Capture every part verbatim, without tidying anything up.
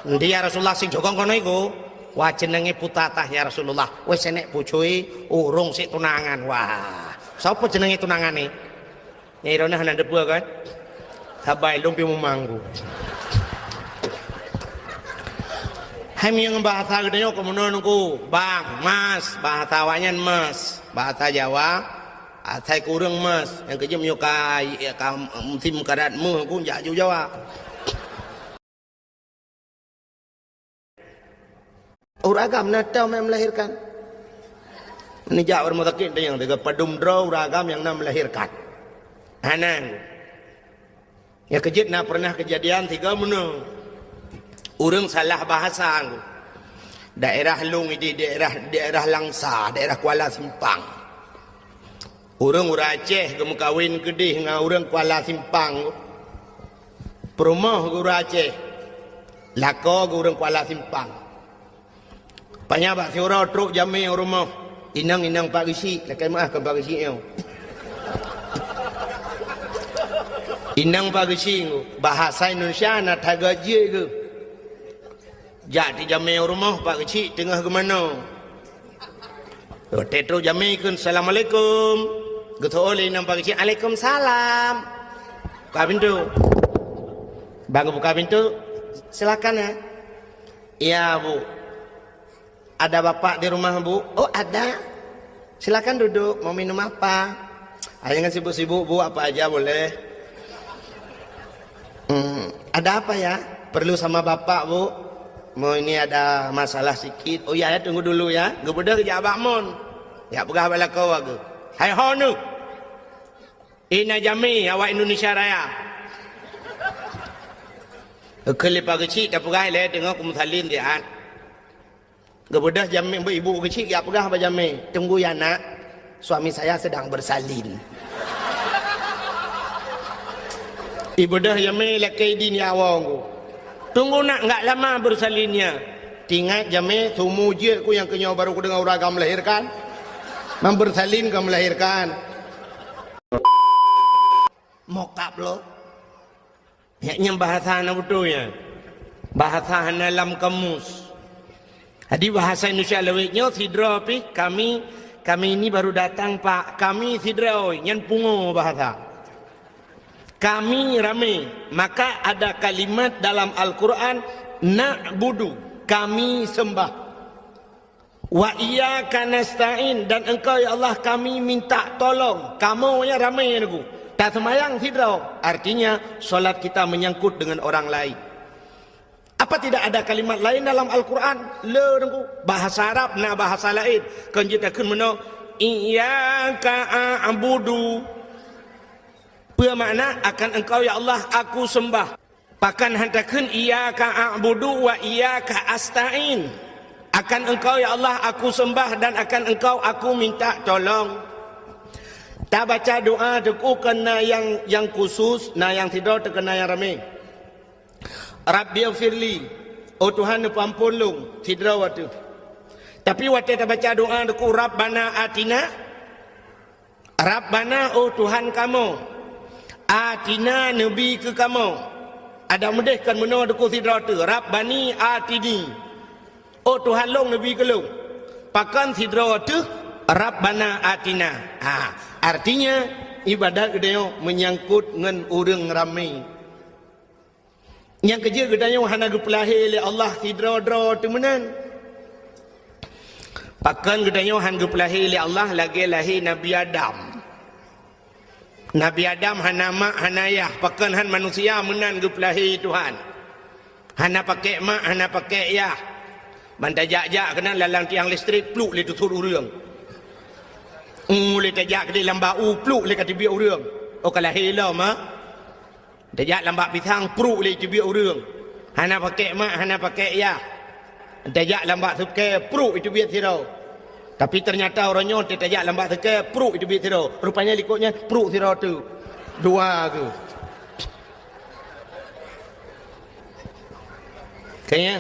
Ndi ya Rasulullah, sing jokong kono iku? Wah, jenenge putatah ya Rasulullah. Wes enek pucui urung sik tunangan. Wah, sapa jenenge tunangan ni? Nyai Rona hana depeue kan? Sabai lom pi mumanggu. Hai meunyoe bahasa geutanyoe keumeunonku, bang, mas, bahasa awaknyan mas, bahasa Jawa, asai kureueng mas, nyang keujeuet meunyoe ka, ka musim karat meuh ku jak ju Jawa. Ureueng agam na teuh yang melahirkan. Nijak ureueng sakét teuh nyang teuga padum droe ureueng agam nyang na melahirkan. Hana. Ya keujeuet na pernah kejadian tiga meunoe. Ureueng salah bahasa. Daerah Lung di daerah, daerah Langsa, daerah Kuala Simpang. Ureueng, ureueng Aceh geumeukawen keudeh ngon ureueng Kuala Simpang. Peurumoh ureueng Aceh, lakoe ureueng Kuala Simpang. Panya bak siuroe trok jamé u rumoh. Inong, inong Pak Geuchik, lakèe meu'ah kon Pak Geuchik nyoe. Inong Pak Geuchik, bahasa Indonesia na that geujiek geuh. Jak tijamé u rumoh Pak Geuchik teungoh geumanoe. Watèe trok jamé kheun, "Assalamualaikum." Geuseuôt lé inong Pak Geuchik, "Alaikumsalam." Buka pintoe. Bang buka pintoe, "Silakan ya." "Iya, Bu." "Ada Bapak di rumah, Bu?" "Oh, ada." "Silakan duduk, mau minum apa?" "Ah, jangan sibuk-sibuk, Bu, apa aja boleh." "Hmm, ada apa ya?" "Perlu sama Bapak, Bu. Mau ini ada masalah sikit." "Oh iya ya, tunggu dulu ya." Geubeudôh geujak bak mon. Jak peugah bak lakoe geuh. "Hai ho neuh. Ina jamé awak Indonesia Raya." Kheun lé Pak Geuchik, "Tapeugah ilèe teungoh kumeusalin siat." Geubeudôh jamé, ibu Geuchik jak peugah bak jamé, "Tunggu ya, Nak, suami saya sedang bersalin." Ibeudôh jamé lakèe idin ya awong ku. "Tunggu, Nak, enggak lama bersalinnya." Teuingat jamé, "Sumu jeuet ku nyang keunyoe baru kudeungoe ureueng agam melahirkan. Memang bersalin ka melahirkan." Mokab lo. Nyan bahasa hana beutôi nyan. Bahasa hana lam kamus. Jadi bahasa Indonesia lawét nyoe sidroe pih, "Kami, kami ini baru datang, Pak. Kami sidroe," nyan pungo bahasa. "Kami ramé." Maka ada kalimat dalam Al-Quran, "Na'budu," kami sembah. "Wa iyyaka nasta'in," dan Engkau, ya Allah, kami minta tolong. Kamoe nyan ramé nyan, Teungku. Taseumayang sidroe, artinya salat kita menyangkut dengan orang lain. Apa tidak ada kalimat lain dalam Al-Quran? Le, Teungku. Bahasa Arab na bahasa laén. Kon jeuet takheun meunoe, "Iyyaka a'budu." Peue makna, "Akan Engkau, ya Allah, aku sembah." Pakon han takheun, "Iyyaka a'budu wa iyyaka asta'in"? Akan Engkau, ya Allah, aku sembah dan akan Engkau aku minta tolong. Tabaca doa teuku keu na nyang, nyang khusus, na nyang sidroe teuh keu na nyang ramé. "Rabbighfirli," "Oh Tuhan, neupeuamphon lôn," sidroe watèe. Tapi watèe tabaca doa teuku, "Rabbana atina," "Rabbana, oh Tuhan kamoe, atina, neubi keu kamoe." Adak meudeh kon meunoe teuku sidroe teuh, "Rabbani atini," "Oh Tuhan lôn, neubi keu lôn." Pakon sidroe teuh, "Rabbana atina." Ha, artinya ibadat geutanyoe menyangkut ngon ureueng ramé. Nyang keujeuet geutanyoe hana geupeulahé lé Allah sidroe-droe teuh meunan. Pakon geutanyoe han geupeulahé lé Allah lagèe lahé Nabi Adam? Nabi Adam hana mak, hana yah, pakon han manusia meunan geupeulahé Tuhan. Hana pakèk mak, hana pakèk yah. Ban tajak-jak keunan lalang tiang listrik, pluk lé teusut ureueng. Ulèe tajak keudéh lam bak u, pluk lé ka teubiet ureueng. Oh, ka lahé lom, ha? Tajak lam bak pisang, pruk lé teubiet ureueng. Hana pakèk mak, hana pakèk yah. Tajak lam bak sukée, pruk teubiet sidroe. Tapi ternyata uroe nyoe tajak lam bak sukée, pruk teubiet sidroe. Rupanya likot nyan pruk sidroe teuh. Dua geuh. Kayaknya.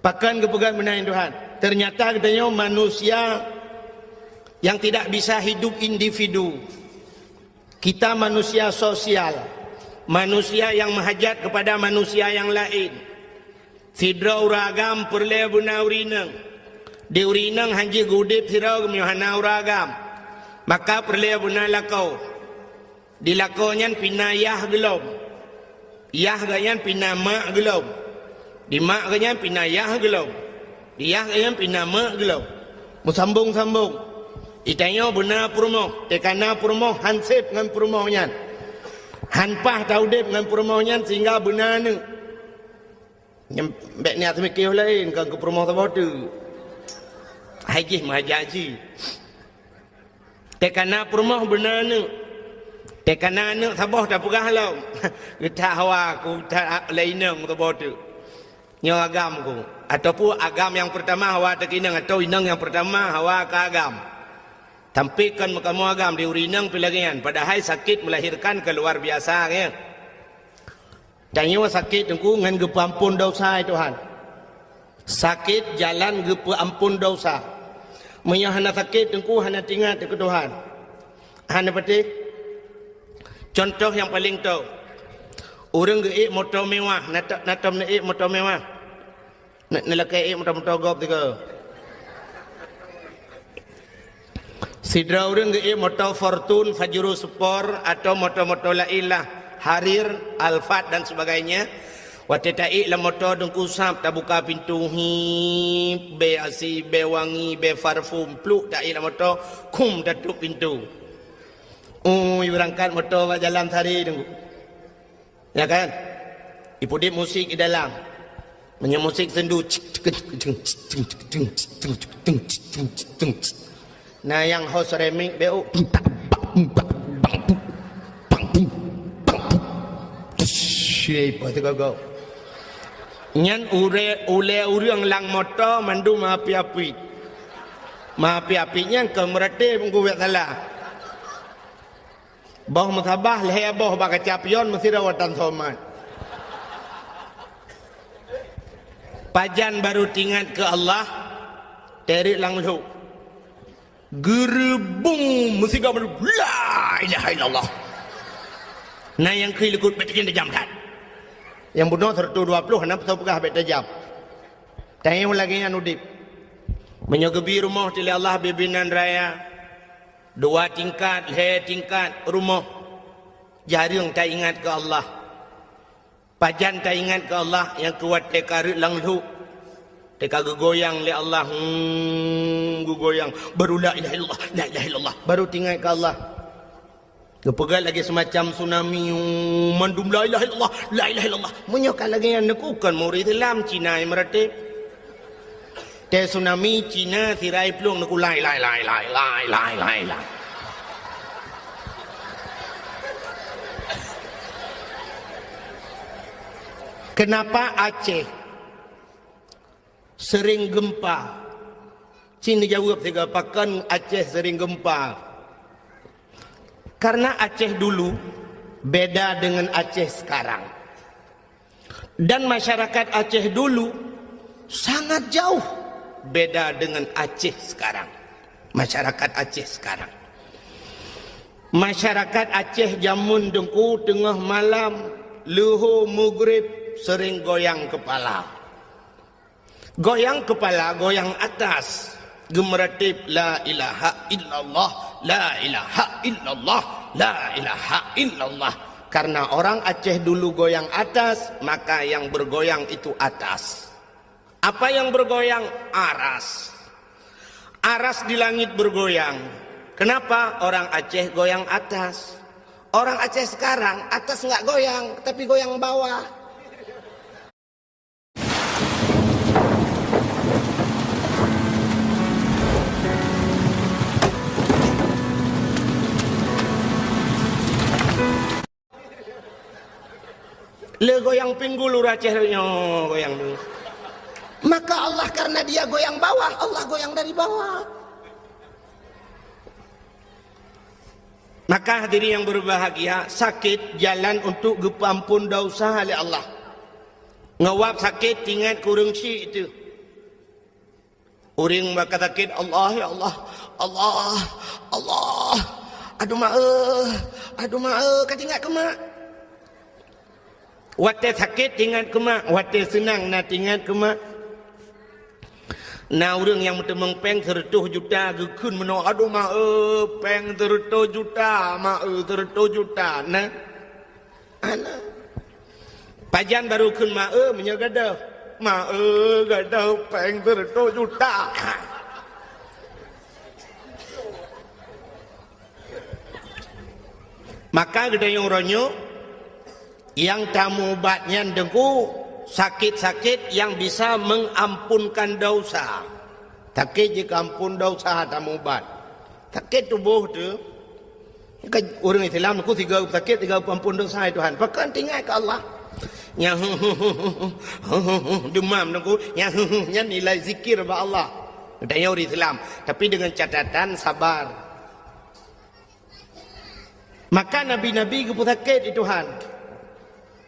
Pakon geupeugah meunan Tuhan? Ternyata geutanyoe manusia yang tidak bisa hidup individu. Kita manusia sosial. Manusia nyang meuhajat keupada manusia nyang laén. Sidroe ureuëng agam peureulée beuna ureuëng inong. Di ureuëng inong hana jeuet geuudeb sidroe meunyoe hana ureuëng agam. Maka peureulée beuna lakoe. Di lakoe nyan pih na yah geulom. Yah geuh nyan pih na mak geulom. Di mak geuh nyan pih na yah geulom. Di yah geuh nyan pih na mak geulom. Meusambong-sambong. Di tanyoe beuna peurumoh, teuka na peurumoh hán sép ngon peurumoh nyan. Hán paih taudeb ngon peurumoh nyan sehingga beuna aneuëk. Nyang bék niat seumikéh laén, kon keu peurumoh saboh teuk. Hai jih meuhajat jih. Teuka na peurumoh beuna aneuëk. Teuka na aneuëk saboh tapeugah lom. Geuthat hawa ku, that lé inong saboh teuk. Nyoe agam ku. Ataupun agam nyang peurtama hawa teuka inong, atau inong nyang peurtama hawa ka agam. Tapi kon meukamoe agam di ureuëng inong pih lagée nyan. Padahai sakét melahirkan keu luar biasa, ya. Tanyoe sakét teungku ngon geupeuamphon desya, ya Tuhan. Sakét jalan geupeuamphon desya. Meunyoe hana sakét teungku hana teuingat keu Tuhan. Hana patéh. Contoh nyang paleng tho. Ureuëng geuék moto mewah, na tom, na tom neuék moto mewah. Neulakée ék moto-moto gob tiga. Sidroe ureuëng geuék moto Fortuner, Pajero Sport, atau moto-moto laén lah, Harrier, Alphard dan sebagainya. Watée taék lam moto teungku sab tabuka pintoe, hip, bée asi, bée wangi, bée parfum, pluk taék lam moto, khum tatôb pintoe. Ui, beurangkat moto bak jalan sari teungku. Ya kan? Ipeuudeb musik di dalam. Meunyoe musik sendu, na nyang host remix beu. Nyan ulée ureuëng lam moto mandum api-api. Api-api nyan keu meuratéb geuwet salah. Boh meusaboh lhée boh bak kaca pion meusidroe watée somat. Pajan barô teuingat keu Allah, teureuek lam lhok. Geureubong meusigoe barô, "La ilaha illallah." Na nyang keu likot bék tajam-tajam that. Nyang bunoe seratus dua puluh hana peue peugah bék tajam. Tanyoe lagée nyan udeb. Meunyoe geubi rumoh lé Allah bibinan raya, dua tingkat, lhée tingkat rumoh, jareueng taingat keu Allah. Pajan taingat keu Allah nyang keu watée ka reuek lam lhok, teuka geugoyang lé Allah, hmm, geugoyang, baru la ilaha illallah, la ilaha illallah, baru teuingat keu Allah. Geupeugah lagée seumacam tsunami, hmm, mandum la ilaha illallah, la ilaha illallah. Meunyoe ka lagée nyan neukukon murit Islam Cina nyang meuratéb. Teuh tsunami Cina sirai plueng neukuk la ilaha illallah, la ilaha illallah, la ilaha illallah. Kenapa Aceh sering gempa? Cit neujaweueb sigoe, pakon Aceh sering gempa? Karena Aceh dulu beda dengan Aceh sekarang. Dan masyarakat Aceh dulu sangat jauh beda dengan Aceh sekarang. Masyarakat Aceh sekarang. Masyarakat Aceh jameun teungku teungoh malam, leuhô meugreb sering goyang kepala. Goyang kepala, goyang atas. Geumeurateb, "La ilaha illallah, la ilaha illallah, la ilaha illallah." Karena orang Aceh dulu goyang atas, maka yang bergoyang itu atas. Apa yang bergoyang? Aras. Aras di langit bergoyang. Kenapa? Orang Aceh goyang atas. Orang Aceh sekarang, atas nggak goyang, tapi goyang bawah. Le goyang pinggul ureueng Aceh nyoe goyang tu. Maka Allah, karena dia goyang bawah, Allah goyang dari bawah. Maka hadirin yang berbahagia, sakét jalan untuk geupeuamphon desya lé Allah. Ngon wab sakét, ingat keu ureueng syik tu. Ureueng bak sakét, "Allah, ya Allah, Allah, Allah, aduh mak eh, aduh mak eh," ka teuingat keu mak. Watée sakét teuingat keu mak, watée seunang na teuingat keu mak. Na ureuëng nyang meuteumong péng seureutôh juta geukheun meunoe, "Aduh mak eu, péng seureutôh juta, mak eu, seureutôh juta." Na. Ana. Pajan barô kheun mak eu meunyoe gadôh. "Mak eu, gadôh péng seureutôh juta." Maka geutanyoe uroe nyoe nyang tameuubat nyan Teungku, sakét-sakét nyang bisa mengampunkan dosa. Sakét jikeuampon dosa tameuubat. Sakét tuboh teuh. Kan ureuëng Islam Teungku sigoe sakét, sigoe ampon dosa, "Hai Tuhan." Pakon teuingat keu Allah. Nyang demam Teungku, nyang nyan nilai zikir bak Allah. Geutanyoe ureuëng Islam, tapi dengan catatan sabar. Maka nabi-nabi geupeusakét, "Hai Tuhan."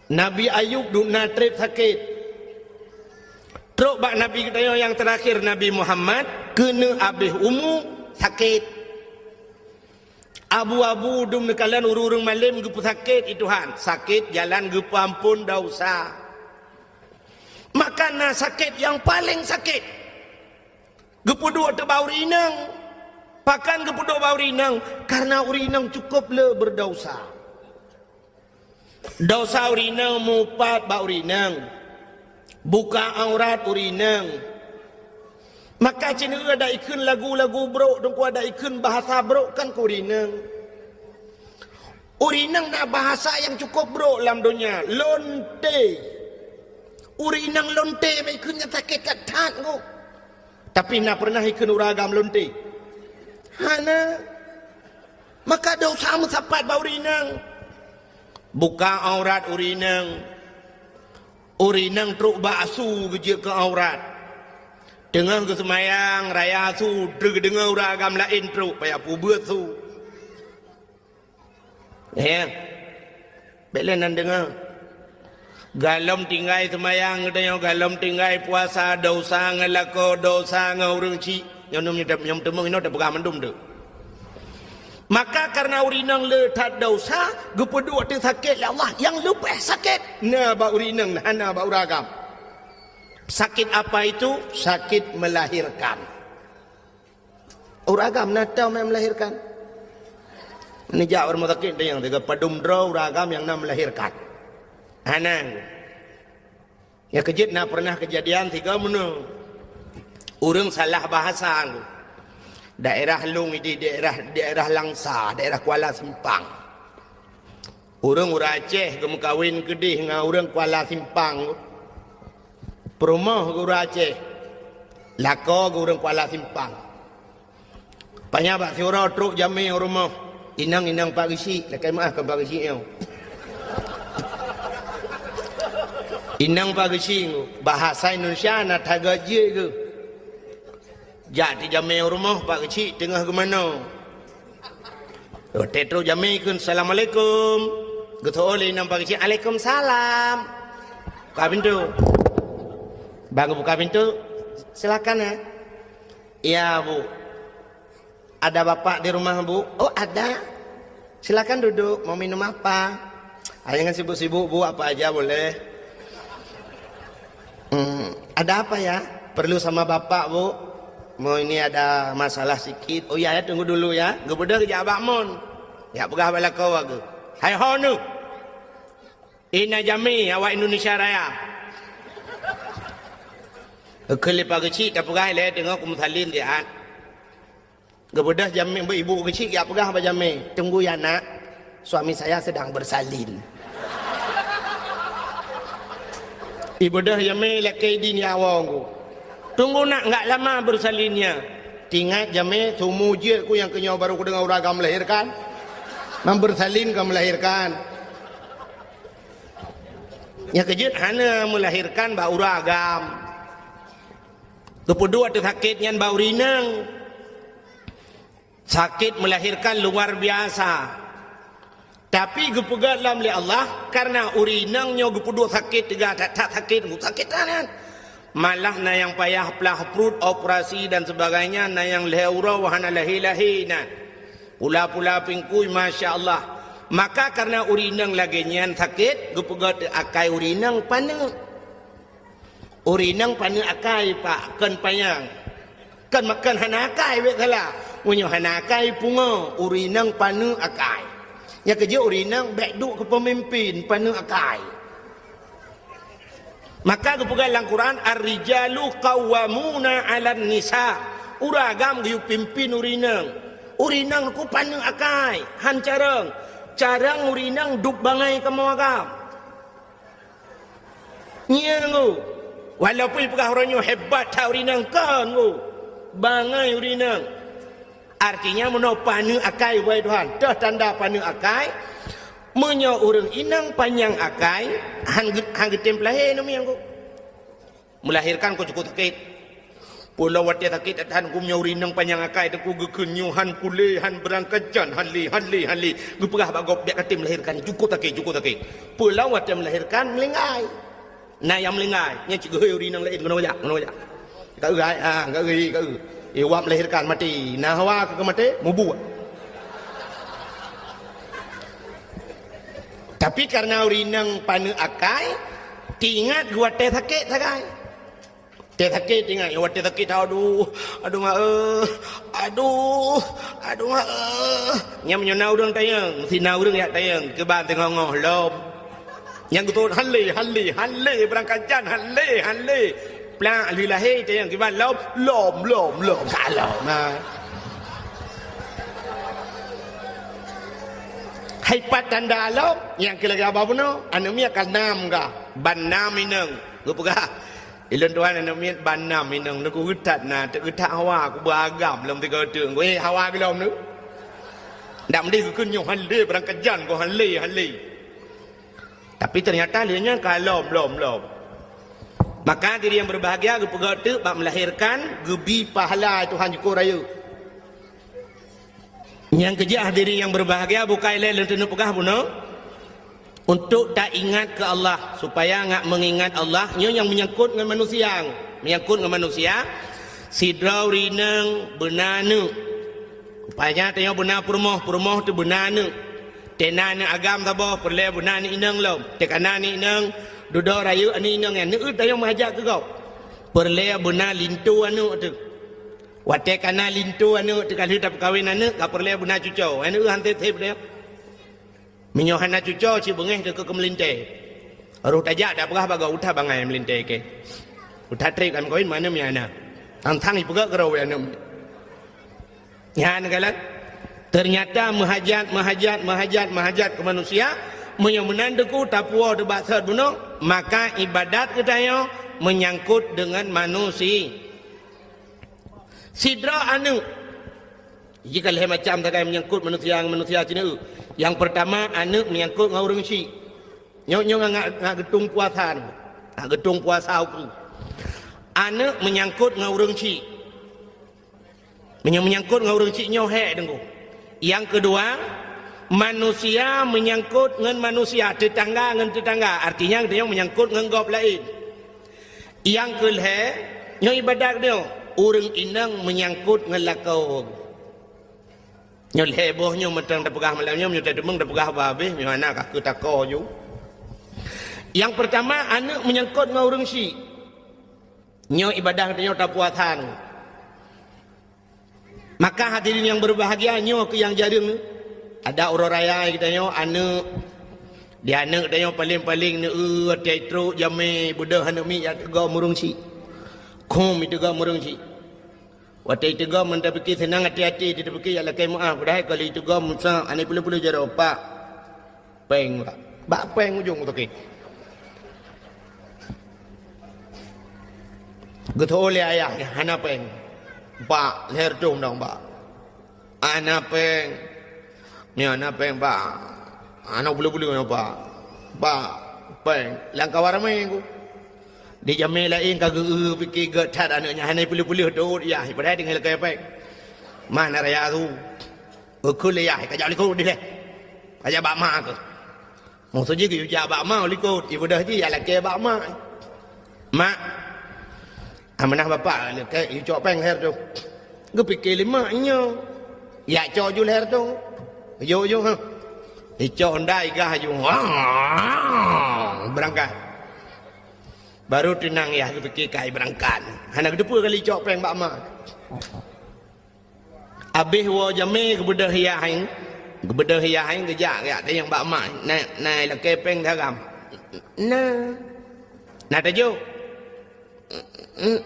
Nabi Ayub dum na treb sakét. Trok bak nabi geutanyoe nyang teurakhir, Nabi Muhammad, keuneuk abéh umu sakét. Abu-abu dum neukalon ureuëng-ureuëng malém geupeusakét, "Hai Tuhan." Sakét jalan geupeuampon dosa. Maka na sakét nyang paleng sakét. Geupeuduek teuh bak ureuëng inong. Pakon geupeuduek bak ureuëng inong? Karena ureuëng inong cukup le berdosa. Dosa ureuëng inong meupat bak ureuëng inong. Buka aurat ureuëng inong. Maka ceuneuk ada ikheun lagu-lagu brok, Teungku, ada ikheun bahasa brok kan keu ureuëng inong. Ureuëng inong na bahasa nyang cukup brok lam donya, lonte. Ureuëng inong lonte bak ikheun nyan sakét that-that Teungku. Tapi na pernah ikheun ureuëng agam lonte? Hana. Maka dosa meusapat bak ureuëng inong. Buka aurat ureuëng inong. Ureuëng inong trok bak asu geujeuet keu aurat. Teungoh geuseumayang raya asu, teuk geudeungoe ureuëng agam laén trok, payah peubeuet su. Ya. Bék lé nan deungoe. Golom tinggai seumayang geutanyoe, golom tinggai puasa, dosa ngon lakoe, dosa ngon ureuëng chik. Nyoe nyoe nyoe teumeung inoe teupeugah mandum tu. Maka karena ureuëng inong le that dosa, geupeuduek teuh sakét lé Allah, nyang leubeh sakét na bak ureuëng inong, hana bak ureuëng agam. Sakét apa itu? Sakét melahirkan. Ureuëng agam na tom nyang melahirkan. Neujak ureuëng sakét tu nyang teuga padum droe ureuëng agam nyang na melahirkan. Hana. Nyang keujeuet na pernah keujadian tiga meunoe. Ureuëng salah bahasa. Daerah lôn di daerah, daerah Langsa, daerah Kuala Simpang. Ureuëng, ureuëng Aceh geumeukawen keudeh ngon ureuëng Kuala Simpang. Peurumoh geuh ureuëng Aceh, lakoe geuh ureuëng Kuala Simpang. Panya bak siuroe trok jamé u rumoh. "Inong, inong, Pak Geuchik." Lakée meuáh keu Pak Geuchik nyoe. "Inong, Pak Geuchik." Bahasa Indonesia na that gét jeuet geuh. Jak tijamé u rumoh Pak Geuchik teungoh geumanoe. Watée trok jamé kheun, "Assalamualaikum." Geuteu'oh lé inong Pak Geuchik, "Alaikumsalam." Buka pintoe. Ban geubuka pintoe, "Silakan ya." "Iya, Bu." "Ada Bapak di rumah, Bu?" "Oh, ada." "Silakan duduk, mau minum apa?" "Ah, jangan sibuk-sibuk, Bu, apa aja boleh." "Hmm, ada apa ya?" "Perlu sama Bapak, Bu. Mau ini ada masalah sikit." "Oh iya ya, tunggu dulu ya." Geubeudôh geujak bak mon. Jak peugah bak lakoe geuh. "Hai ho neuh. Ina jamé awak Indonesia Raya." Geukheun lé Pak Geuchik, tapeugah ilée teungoh kumeusalin siat. Geubeudôh jamé, ibu Geuchik jak peugah bak jamé, "Tunggu ya, Nak, suami saya sedang bersalin." Ibeudôh jamé lakée idin ya awong ku. "Tunggu, Nak, enggak lama bersalinnya." Teuingat jamé, seumue jeuet ku nyang keunyoe barô kudeungoe ureuëng agam melahirkan. Memang bersalin ka melahirkan. Nyang keujeuet hana melahirkan bak ureuëng agam. Geupeuduek teuh sakét nyan bak ureuëng inong. Sakét melahirkan luar biasa. Tapi geupeugét lom lé Allah, karena ureuëng inong nyoe geupeuduek sakét teuga that-that sakét, sakét that nyan. Malah na nyang payah plah pruet, operasi dan sebagainya, na nyang lhée uroe hana lahé-lahé na. Pula-pula pingkui, masya Allah. Maka kareuna ureueng inong lagèe nyan sakét, geupeugah teuk akai ureueng inong paneuk. Ureueng inong paneuk akai, Pak, kon panyang. Kon, kon hana akai, bèk salah. Meunyoe hana akai, pungo, ureueng inong paneuk akai. Nyang keujeuet ureueng inong bèk duek keu peumimpin, paneuk akai. Maka geupeugah lam Quran, "Ar-rijalu qawwamuna 'alan nisa." Ureueng agam geuyue pimpin ureueng inong. Ureueng inong ku paneuk akai, han carông. Carông ureueng inong duek bangai kamoe agam. Nyan ngu. Walaupun peugah uroe nyoe hebat that ureueng inong, kon ngu. Bangai ureueng inong. Artinya, meunoe paneuk akai, wahai Tuhan. Toh tanda paneuk akai, meunyoe ureueng inong panyang akai, han geu-, han geutem peulahé aneuk miet nyan ku. Meulahérkan ku cukup sakét. Peue lom watèe sakét that-that ku, meunyoe ureueng inong panyang akai, teungku geukheun nyoe han kulé, han beurangkajan, han lé, han lé, han lé. Geupeugah bak gob, bèk katem meulahérkan, cukup sakét, cukup sakét. Peue lom watèe meulahérkan, meulinggai. Na nyang meulinggai, nyan cit geuhôi ureueng inong laén, keunoe jak, keunoe jak. Ka eu, hai, ha, ka eu, ka eu. Eh, wak meulahérkan maté. Na hawa keu maté, mubuet. Tapi kareuna ureueng inong paneuk akai, teuingat geuh watèe sakét sagai. Watèe sakét teuingat, watèe sakét, aduh, aduh mak, eh, aduh, aduh mak, eh. Nyan meunyoe na ureueng tanyong, si na ureueng jak tanyong, kiban teungoh-ngoh lom. Nyang geutot, "Han lé, han lé, han lé, beurangkajan, han lé, han lé." Plak, lheueh lahé, tanyong kiban lom, lom, lom, lom, ka lom, nah. Hai pat tanda lom, nyang keu lagèe haba bunoe, aneuk miet ka nam ka, ban nam inong. Geupeugah, "Ilôn tuan aneuk miet ban nam inong, neuk geutat na, teuk geutat hawa, ku beuagam lom tiga teuk." Weh, hawa geulom tu. Ndak meudeh geukheun nyoe, "Han lé, beurangkajan, ku han lé, han lé." Tapi teunyata lheueh nyan ka lom, lom, lom. Maka hadirin yang berbahagia, geupeugah teuk bak meulahérkan, geubi pahala Tuhan jukôt rayeuk. Nyang keujeuet hadirin yang berbahagia, bukai lé lôn teuneuk peugah bunoe, untuk taingat keu Allah, supaya ngat meungingat Allah, nyoe nyang meunyangkot ngon manusia. Meunyangkot ngon manusia, sidroe ureueng inong beuna aneuk. Rupanya tanyoe beuna peurumoh, peurumoh teuh beuna aneuk. Teuh na aneuk agam saboh, peureulèe beuna aneuk inong lom. Teuh ka na aneuk inong, dudoe rayeuk aneuk inong nyan, neueu tanyoe meuhajat keu gob. Peureulèe beuna linto aneuk teuh. Watèe ka na linto aneuk teuh, ka lheueh tapeukawen aneuk, ka peureulèe beuna cuco. Aneuk han sép-sép deh. Meunyoe hana cuco, cit beungéh teuh keu meulintèe. Roh tajak tapeugah bak gob, "Uta bangai meulintèe kèe. Uta trép kan kawin mana mi hana." Tang-tang ipeugah keudroe aneuk. Nyan galak. Teunyata meuhajat, meuhajat, meuhajat, meuhajat keu manusia, meunyoe meunan teuku tapuwoe teuh bak sot bunoe, maka ibadat geutanyoe meunyangkot deungon manusia. Sidroe aneuk. Jih ka lhèe macam sagai meunyangkot manusia ngon manusia sineuk. Nyang peurtama, aneuk meunyangkot ngon ureueng chik. Nyoe, nyoe ngat, ngat geutung puasa nyoe. Ngat geutung puasa ukeue. Aneuk meunyangkot ngon ureueng chik. Meunyoe meunyangkot ngon ureueng chik nyoe hék teungku. Nyang keudua, manusia meunyangkot ngon manusia, teutangga ngon teutangga. Artinya, geutanyoe meunyangkot ngon gob laén. Nyang keu lhèe, nyoe ibadat nyoe, ureueng inong meunyangkot ngon lakoe. Nyoe lhèe boh nyoe mantong tapeugah malam nyoe, meunyoe tateumeung tapeugah bah habéh, nyoe hana ka keu takoe ju. Nyang peurtama, aneuk meunyangkot ngon ureueng chik. Nyoe ibadat nyoe tapuasa nyoe. Maka hadirin yang berbahagia, nyoe keuh nyang jareueng. Ada uroe raya geutanyoe aneuk, di aneuk tanyoe paleng-paleng neueu watèe trok jamé beudôh aneuk miet jak teugom ureueng chik. Khum iteugom ureueng chik. Watèe iteugom meunan tapike seunang até-até, tapike jak lakèe meu'ah, padahai ka lheueh iteugom meusa aneuk peuleueh-peuleueh jaroe, "Pak, péng, Pak." Bak péng ujong toke. Geutho lé ayah, "Hana péng, Pak, lhèe reutôh dong, Pak." "Hana péng." "Nyoe hana péng, Pak. Hana peuleueh-peuleueh nyoe, Pak. Pak, péng." Lam kawan ramé ku. Di jamé laén ka geu-eu pike gèt that aneuk nyan, hana peuleueh-peuleueh teuôt yah, padahai tinggai lakèe péng. Mana raya tu? Ukeue lé yah, ka jak likot dilèe. Ka jak bak ma keuh. Maksud jih geuyue jak bak ma likot, ibadah jih jak lakèe bak ma. "Mak, amanah bapak lakèe, yue cok péng lhèe reutôh." Geupike lé mak nyoe. Jak cok ju lhèe reutôh. Jok ju, ha. Icok Honda igah laju. Beurangkat. Baru teunang yah geupike kai beurangkat. Hana geuteupeue kali icok péng bak ma. Abéh woe jamé geubeudôh yah nyan, geubeudôh yah nyan geujak, geujak tanyong bak ma, "Na, na lakée péng saram?" "Na." "Na tajok?"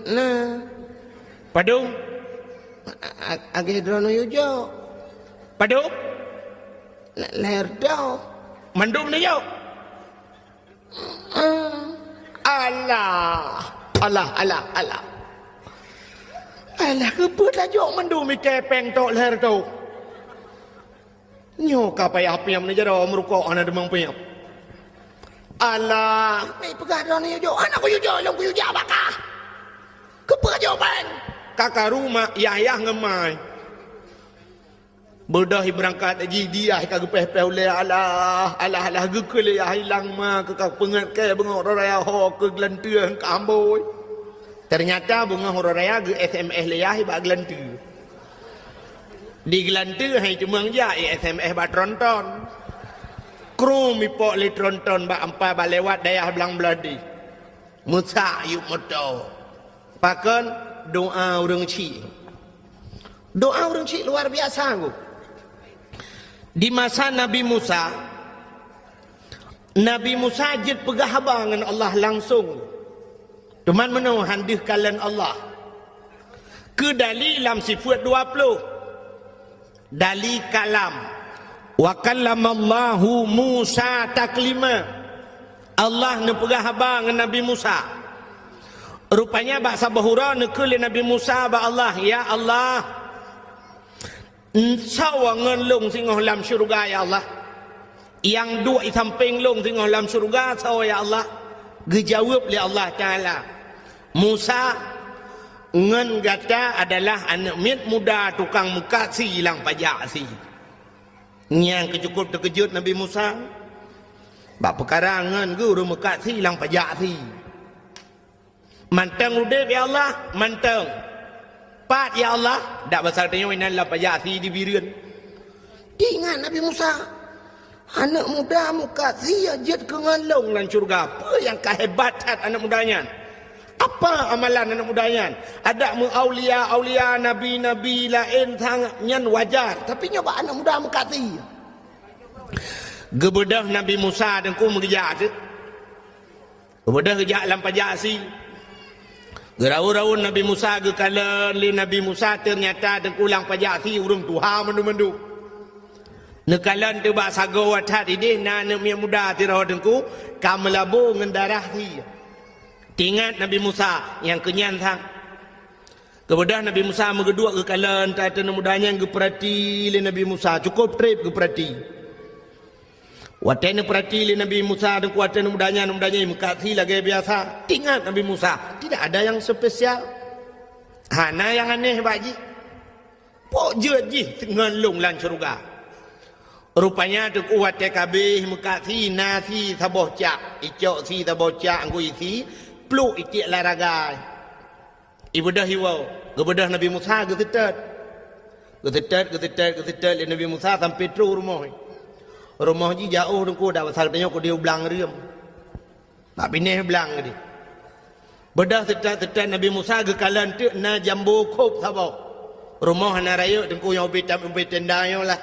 "Na." "Padum?" "A-, a-, lagée droeneuh yue jok." "Padum?" "Na, lhée reutôh." "Mandum neujok?" "Alah, alah, alah, alah. Alah, keupeue tajok mandum ikée péng tok lhée reutôh? Nyoe ka payah piep neujaroe meurukok hana teumang piep. Alah, meupeugah droeneuh jok, hana kuyue jok, lôn kuyue jak bak kah. Keupeue jok péng?" Ka karu ma yah-yah ngon ma. Beudôh ibeurangkat jih, di yah ka geupéh-péh ulée, alah, alah, alah, geukheun lé yah ilang ma keu ka peungeut kée beungoh uroe raya ho keu geulanteue ka ambôi. Teunyata beungoh uroe raya geu-S M S lé yah bak geulanteue. Di geulanteue hai teumang jak i S M S bak tronton. Krum ipok lé tronton bak ampai bak lewat dayah Blang Beuladi. Meusak yup moto. Pakon? Doa ureuëng chik. Doa ureuëng chik luar biasa, Teungku. Di masa Nabi Musa, Nabi Musa jeuet peugah haba ngon Allah langsong. Teuma meunoe han deuh kalon Allah. Keu dali lam sifeuet dua ploh. Dali kalam. "Wa kallamallahu Musa taklima." Allah neupeugah haba ngon Nabi Musa. Rupanya bak saboh uroe neukheun lé Nabi Musa bak Allah, "Ya Allah, soe ngon lôn singoh lam syeuruga, ya Allah? Nyang duek i sampéng lôn singoh lam syeuruga soe, ya Allah?" Geujaweueb lé Allah Taala, "Musa, ngon gata adalah aneuëk miet muda tukang meukat sie lam pajak sie." Nyang keucukôp teukeujot Nabi Musa bak peukara ngon geuh ureuëng meukat sie lam pajak sie. "Mantong udeb, ya Allah, mantong." "Pat, ya Allah?" "Dak basa tanyoe inan lam pajak sie di Bireuen." Teuingat Nabi Musa, "Aneuëk muda meukat sie jeuet keu ngon lôn lam syeuruga. Peue nyang ka hebat that aneuëk muda nyan? Apa amalan aneuëk muda nyan? Adak meu aulia-aulia, nabi-nabi laén sangat nyan wajar, tapi nyoe bak aneuëk muda meukat sie." Geubeudôh Nabi Musa Teungku meugeujak teuh. Geubeudôh geujak lam pajak sie. Geuraun-raun Nabi Musa geukalon lé Nabi Musa, teunyata Teungku lam pajak sie ureuëng tuha mandum-mandum. Neukalon teuh bak sagoe that ideh na aneuëk miet muda sidroe Teungku ka meulabô ngon darah sie. Teuingat Nabi Musa nyang keunyan sang. Geubeudôh Nabi Musa meugeuduek geukalon that aneuëk muda nyan geupeurati lé Nabi Musa, cukôp treb geupeurati. Watée neupeurati lé Nabi Musa Teungku, watée aneuëk muda nyan, aneuëk muda nyan meukat sie lagée biasa. Teuingat Nabi Musa, tidak ada yang spesial. Hana nyang aneh bak jih. Peue jeuet jih ngon lôn lam syeuruga? Rupanya Teungku watée ka abéh meukat sie, na sie saboh cak, icok sie saboh cak ngon sie, pluek itiek lam raga. Ibeudôh iwoe, geubeudôh Nabi Musa geuseutôt. Geuseutôt, geuseutôt, geuseutôt lé Nabi Musa sampoe trok rumoh. Rumoh jih jiôh Teungku, dak basa tanyoe keudeh u blang reuem. Bak binéh blang keudeh. Beudôh seutôt-seutôt Nabi Musa geukalon teuk na jambo khôb saboh. Rumoh hana rayeuk Teungku, nyang ubé tam-, ubé tenda nyoe lah.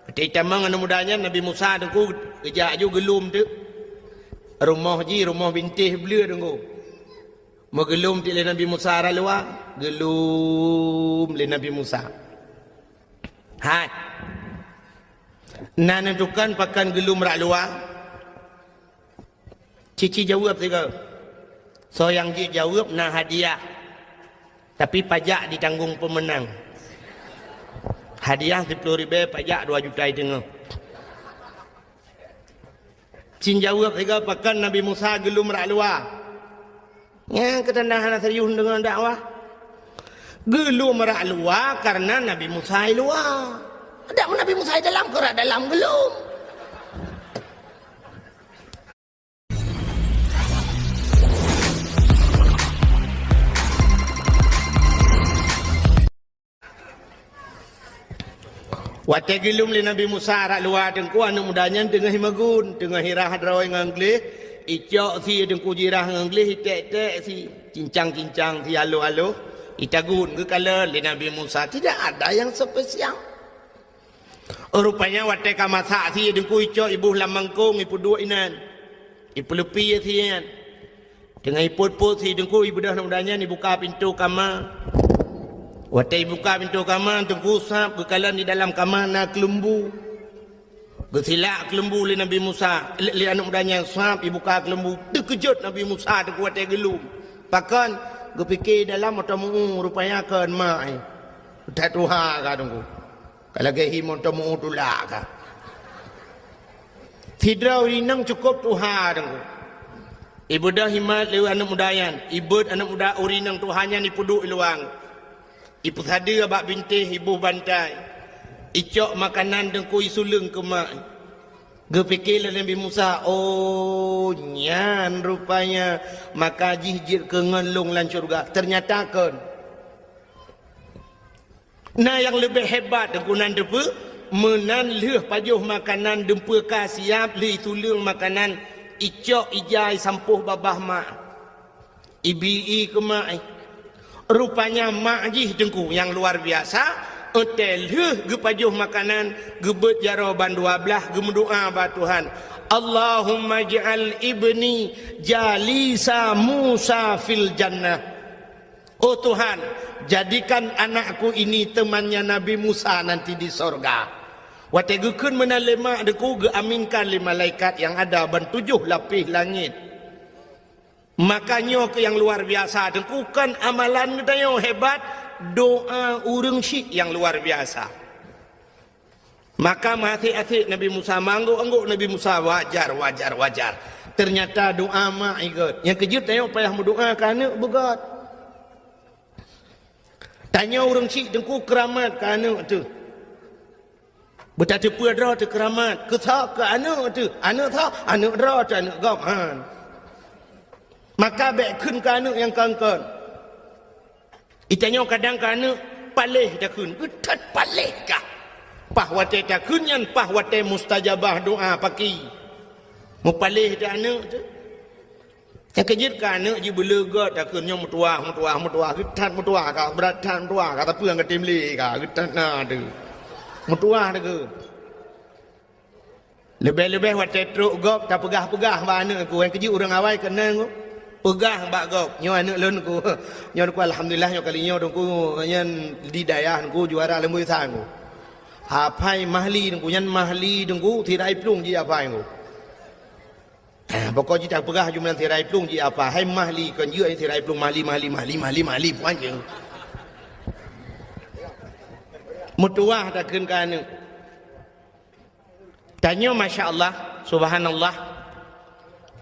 Watée jitamong aneuëk muda nyan, Nabi Musa Teungku geujak aju geulom teuk. Rumoh jih rumoh bintéh bleue Teungku. Meugeulom teuk lé Nabi Musa rot luwa, geulom lé Nabi Musa. Hai. Na neutukon pakon geulom rot luwa? Ci-ci jaweueb sigoe. Soe nyang jeuet jaweueb na hadiah. Tapi pajak ditanggong peumeunang. Hadiah siploh ribée, pajak dua juta teungoh. Ci jaweueb sigoe pakon Nabi Musa geulom rot luwa. Nyang keu tanda hana serius deungon dakwah. Geulom rot luwa kareuna Nabi Musa i luwa. Adak Nabi Musa i dalam, keu rot dalam geulom. Watée geulom lé Nabi Musa rot luwa, Teungku, aneuëk muda nyan teungoh jimagun, teungoh jirah droe ngon gleh, jicok sie, Teungku, jirah ngon gleh, jiték-ték sie, cincang-cincang sie, aloh-aloh, jitagun, geukalon lé Nabi Musa. Tidak ada yang spesial. Rupanya watée ka masak sie, Teungku, jicok jiboh lam mangkong, jipeuduek inan, jipeuleupie sie nyan. Teungoh jipôt-pôt sie, Teungku, jibeudôh aneuëk muda nyan, jibuka pintoe kama. Watée jibuka pintoe kama, Teungku, sab geukalon di dalam kama na keuleumbu. Geusilak keuleumbu lé Nabi Musa, lé, lé aneuëk muda nyan, sab jibuka keuleumbu. Teukeujot Nabi Musa, Teungku, watée geulom. Pakon? Geupike dalam mata meu-ueh, rupanya kon mak, eh. That tuha ka, Teungku. Ka lagée hi meuteumé tulak ka. Sidroe ureuëng inong cukôp tuha, Teungku. Jibeudôh jimat lé aneuëk muda nyan, jibeuet aneuëk muda ureuëng inong tuha nyan, jipeuduek i luwa. Jipeusadeue bak bintéh, jiboh bantai. Jicok makanan, Teungku, jisuleueng keu mak. Geupike lé Nabi Musa, "Oh, nyan rupanya maka jih jeuet keu ngon lôn lam syeuruga." Teunyata kon. Na nyang leubeh hebat, Teungku, nan teupeue, meunan lheueh pajoh makanan, deumpeuka siab, lheueh jisuleueng makanan, jicok, jijai sampôh babah mak. Jibi keu mak, eh. Rupanya mak jih, Teungku, nyang luar biasa, watée lheueh geupajoh makanan, geubeuet jaroe ban dua blaih, geumeudoá bak Tuhan, "Allahumma ij'al ibni jalisa Musa fil jannah." "Oh Tuhan, jadikan anakku ini temannya Nabi Musa nanti di sorga." Watée geukheun meunan lé mak, Teungku, geuaminkan lé malaikat nyang ada ban tujoh lapéh langét. Maka nyoe keuh nyang luar biasa, Teungku, kon amalan geutanyoe hebat, doá ureuëng syik nyang luar biasa. Maka meuasék-asék Nabi Musa, meuanggôk-anggôk Nabi Musa, wajar, wajar, wajar. Teunyata doá mak jih gét. Nyang keujeuet tanyoe payah meudoá keu aneuëk beugét. Tanyoe ureuëng chik, Teungku, keuramat keu aneuëk teuh. Beutateupeue droe teuh keuramat. Keu soe? Keu aneuëk teuh. Aneuëk soe? Aneuëk droe teuh, aneuëk gob. Han. Maka bék kheun keu aneuëk nyang kon-kon. Geutanyoe kadang keu aneuëk paléh takheun, geutat paléh kah. Paih watée takheun nyan, paih watée mustajabah doá paki. Meupaléh teuh aneuëk teuh. Nyang keujeuet keu aneuëk jih beuleugot takheun nyoe meutuwah, meutuwah, meutuwah, geutat meutuwah kah, brat that meutuwah kah, tapi nyang ka tem lé kah, geutat na teuh. Meutuwah takheun. Leubeh-leubeh watée trok gob tapeugah-peugah bak aneuëk, Teungku, nyang keujeuet ureuëng awai keunan, Teungku. Peugah bak gob, "Nyoe aneuëk lôn, Teungku." Nyoe, Teungku, alhamdulillah, nyoe kali nyoe, Teungku, nyan di dayah, Teungku, juara leumboi sang, Teungku. Hafai mahli, Teungku, nyan mahli, Teungku, sirai plueng jih hafai, Teungku. Ah, pokok jih tapeugah jumlah sirai plueng jih hafai, hai mahli, kon jeuet sirai plueng mahli, mahli, mahli, mahli, mahli, puan jeuet. Meutuwah takheun keu aneuëk. Tanyoe, masya Allah, subhanallah.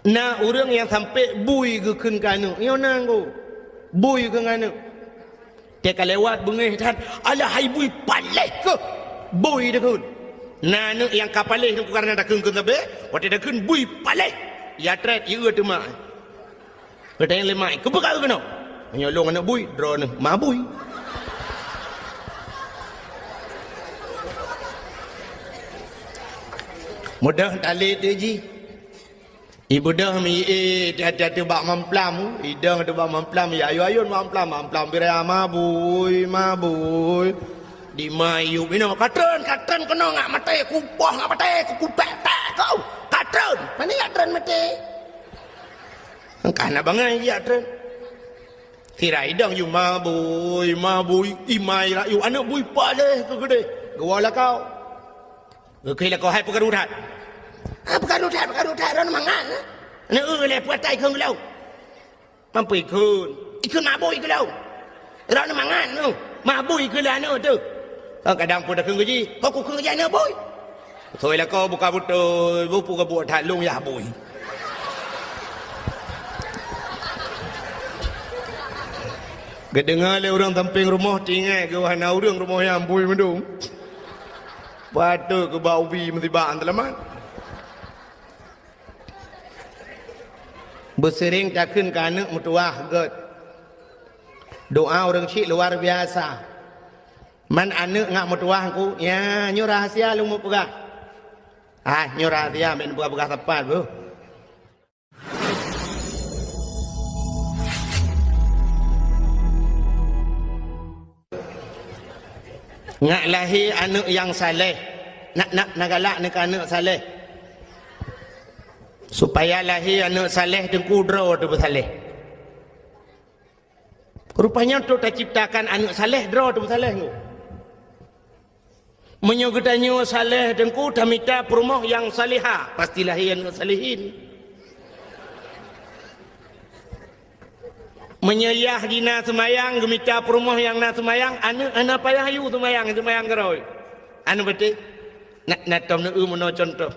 Na ureuëng nyang sampai bui geukheun keu aneuëk. Nyoe na, Teungku. Bui keu aneuëk. Teuka lewat beungéh that, "Alah hai bui, paléh keuh!" Bui takheun. Na aneuëk nyang ka paléh, Teungku, kareuna takheun keu sabe, watée takheun bui, paléh. Ya trét, ya eu teuma. Geutanyong lé mak, "Keupeue ka eu keunoe?" "Meunyoe lôn aneuëk bui, droeneuh ma bui." Mudah talét jih. Ibeudôh mi, eh, hati-hati bak mamplam, idong teuh bak mamplam, ya ayun-ayun mamplam, mamplam biraya, "Ma bui, ma bui." Di ma yub inoe, "Ka treun, ka treun keunoe, ngak maté, kupoh ngak maté, kukutek-tek kau, ka treun." Mana jak treun maté? Engkah na bangai jak treun. Sira idong yub, "Ma bui, ma bui." Imai rayu, aneuëk bui paléh keu keudeh. Geuwoe lakoe. Geukheun lakoe, "Hai peukaru that." "Ah, peukaru that, peukaru that, droeneuh mangat." Aneuëk, "Eu lé, peue ata ikheun keu lôn?" "Mampu ikheun." "Ikheun ma bui keu lôn." "Droeneuh mangat nyoe, ma bui keu lôn aneuëk teuh." Kadang pun takheun keu jih, "Kok kukheun keu jih aneuëk bui." Soi lakoe buka beutôi, bukon buet that lôn yah bui. Geudeungoe lé ureuëng sampéng rumoh, teuingat geuh hana ureuëng rumoh nyan bui meudong. Patôt keu bak ubi meusibak teulamat. Beuseuring takheun keu aneuëk meutuwah gét. Doá ureuëng chik luar biasa. Man aneuk ngat meutuwah ku, ya, nyoe rahsia lôn mupeugah. Ah, nyoe rahsia, bèk neupeugah-peugah sapat, beuh. Ngat lahé aneuk nyang saleh. Nak, nak, nak galak neu keu aneuk saleh. Supaya lahé aneuk saleh teungku droe teupeusaleh. Rupanya untuk taciptakan aneuk saleh, droe teupeusaleh nyoe. Meunyoe geutanyoe saleh teungku, tamita peurumoh nyang salihah, pasti lahé aneuk salihin. Meunyoe yah jih na seumayang, geumita peurumoh nyang na seumayang, aneuk hana payah yue seumayang, seumayang keudroe. Aneuk beutôi. Na, na tom neueu meunoe contoh.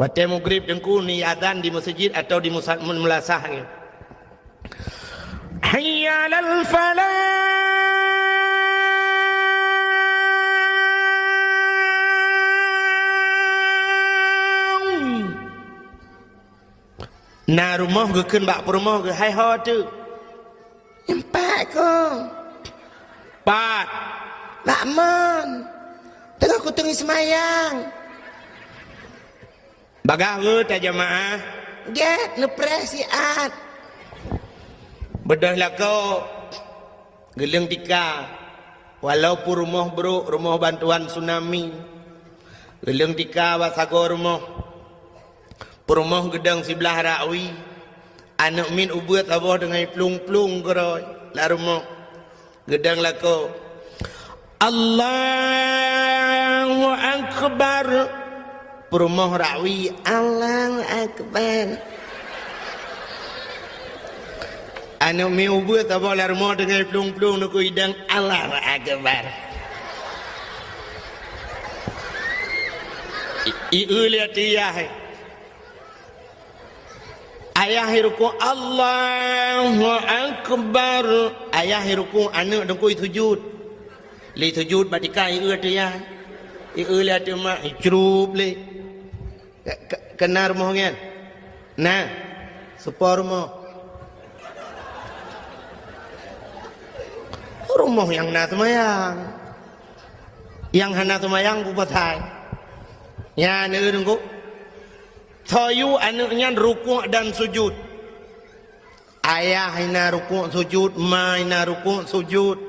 Watèe meugrib teungku ni azan di meuseujid atau di musa-, meulasah nyoe. Hayya 'alal falah. Na rumoh geukheun bak peurumoh geuh, "Hai ho teuk." "Nyoe pat kong." "Pat?" "Bak mon. Teungoh kuteungi seumayang." Bagaih rhot tajamaah. Gèt neupreh siat. Beudôh lakoe, geuleueng tika. Walaupun rumoh brôk, rumoh bantuan tsunami. Geuleueng tika bak sagoe rumoh. Peurumoh geudong siblah rakwi. Aneuk miet ubeuet saboh deungon plueng-plueng keudroe lam rumoh. Geudong lakoe, "Allahu Akbar." Peurumoh rakwi, "Allahu Akbar." Aneuk miet ubeuet saboh lam rumoh deungon plueng-plueng neukui dang, "Allahu Akbar." I, i, eu lé ateueh yah. Ayah irukuk, "Allahu Akbar." Ayah irukuk, aneuk teungku isujut. Lé sujut bak tika, ieu teuh yah. Ieu lé ateueh mak, icrup lé. Ke-, ke-, keunan rumoh nyan? Na. Seupôt rumoh. Rumoh nyang na seumayang. Nyang hana seumayang peue pasai? Nyan, eu teungku. Soe yue aneuk nyan rukuk dan sujud. Ayah na rukuk sujud, ma na rukuk sujud.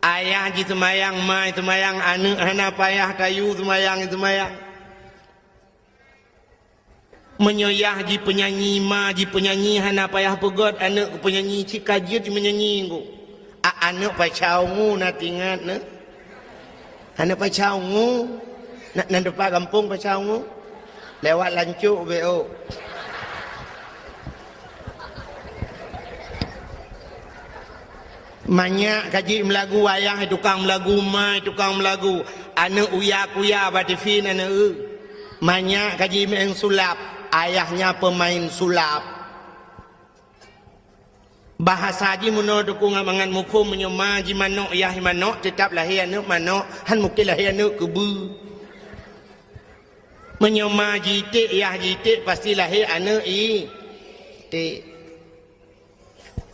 Ayah jiseumayang, ma seumayang, aneuk hana payah tayue seumayang, seumayang. Meunyoe yah jipeunyanyi, ma jipeunyanyi, hana payah peugöt aneuk peunyanyi, cit ka jeuet meunyanyi ngon. A, aneuk pacau ngu na tingat na. Aneuk pacau ngu. Na, na teumpat gampông pacau ngu. Lewat lancok beo. Manyak ka jeuet meulagu, ayah tukang meulagu, ma tukang meulagu. Aneuk uya-kuya bak tivi na neu. Manyak ka jimeu'en sulap, ayahnya peumain sulap. Bahasa jih meunoe teungku ngon mangat muphom, meunyoe ma jimanök, yah jimanök, teutab lahé aneuk manök, han mungken lahé aneuk keubeue. Meunyoe ma jiték, yah jiték, pasti lahé aneuk iték.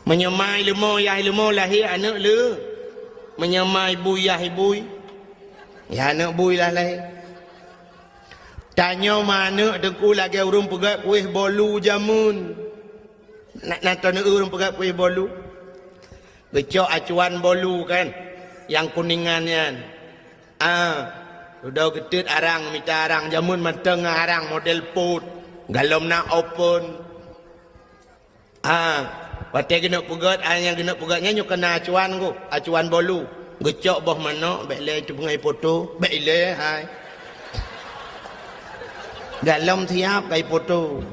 Meunyoe ma ileumo, yah ileumo, lahé aneuk le. Meunyoe ma ibui, yah ibui, yah aneuk bui lah lahé. Tanyoe ma aneuk teungku lagèe ureueng peugöt kueh bolu jameun. Na, na tanoh ureueng peugöt kueh bolu. Geucok acuan bolu kan, nyang kuningan nyan. Ah, dudoe geuteut arang, mita arang, jameun mantong ngon arang model pot. Galom na open. Ah, watèe geuneuk peugöt, ah, nyang geuneuk peugöt nyan nyoe keunan acuan ku, acuan bolu. Geucok boh manok, bèk lé teupeungai poto, bèk ilèe hai. Galom siap kai poto.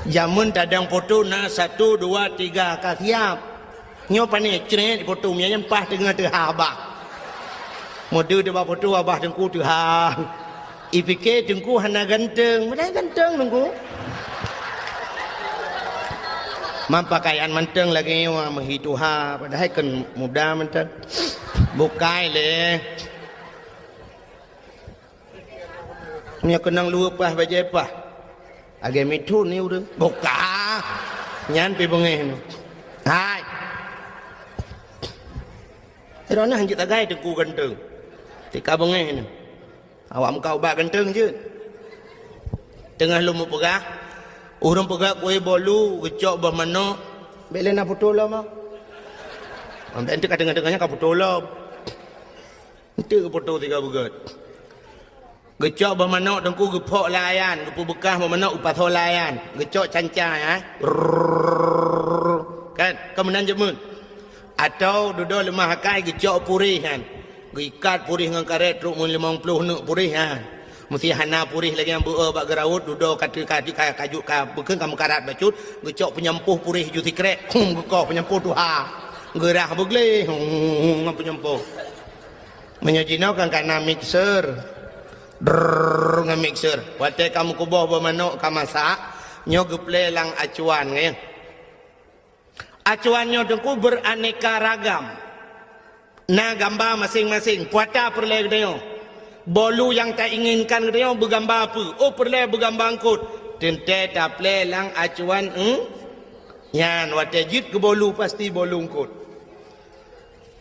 Jameun tadong poto na satu, dua, tiga ka siap. Nyoe pané crét poto, mia nyan paih teungoh teuhah abah. Meudeue teuh bak poto abah teungku teuhah. Ipike teungku hana ganteng, padahai ganteng teungku. Man pakaian mantong lagèe nyoe meuhi tuha, padahai kan muda mantong. Bukai lé. Nyoe keunong luweue paih bajèe paih. Lagèe mithon ni ureueng. Buka. Nyan pi beungèh nyoe. Hai. Droeneuh hanjeuet tagai teungku ganteng. Tika beungéh nyoe. Awak meukat ubat ganteng jeuet. Teungoh lôn meupeugah, ureuëng peugah kué bolu geucok boh manok, bék lé na putôh lom ah. Ambek teuk ka teungoh-teungoh nyan ka putôh lom. Enteuk putôh tiga beugét. Geucok boh manok teungku geuphok lé ayan, geupeubeukah boh manok geupasoe lé ayan. Geucok canca ya. Rrrr. Kan, ka meunan jameun. Atau dudoe leumah akai geucok puréh nyan. Geuikat puréh ngon karét trok meulimong ploh neuk puréh nyan. Meusti hana puréh lagée nyang beu-e bak geuraut, dudoe ka teu-, ka teu-, ka, ka jeuet ka beukeuen ka meukarat bacut, geucok peunyampôh puréh ju sikrek, hum geukoh peunyampôh tuha. Geurah beugleh, hum, ngon peunyampôh. Meunyoe jinoe kan ka na mixer. Drrrr, ngon mixer. Watée ka meukuboh boh manok ka masak, nyoe geuplé lam acuan, nyan. Acuan nyoe teungku beraneka ragam. Na gamba maséng-maséng, puata peureulée geutanyoe. Bolu nyang tainginkan geutanyoe beugamba peue? Oh, peureulée beugamba eungkot. Teuntée taplé lam acuan, hmm? Nyan watée jeuet keu bolu pasti bolu eungkot.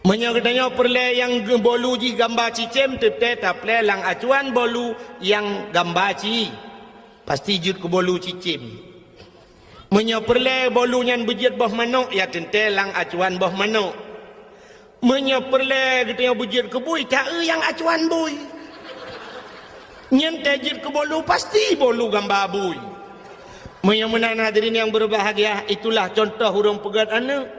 Meunyoe geutanyoe peureulée nyang ge-, bolu jih gamba cicém, teuntée taplé lam acuan bolu nyang gamba ci. Pasti jeuet keu bolu cicém. Meunyoe peureulée bolu nyan beujeuet boh manok, ya teuntée lam acuan boh manok. Meunyoe peureulée geutanyoe beujeuet keu bui, ta-eu nyang acuan bui. Nyan tée jeuet keu bolu, pasti bolu gamba bui. Meunyoe meunan hadirin nyang beubahgia, itulah contoh ureuëng peugét aneuëk.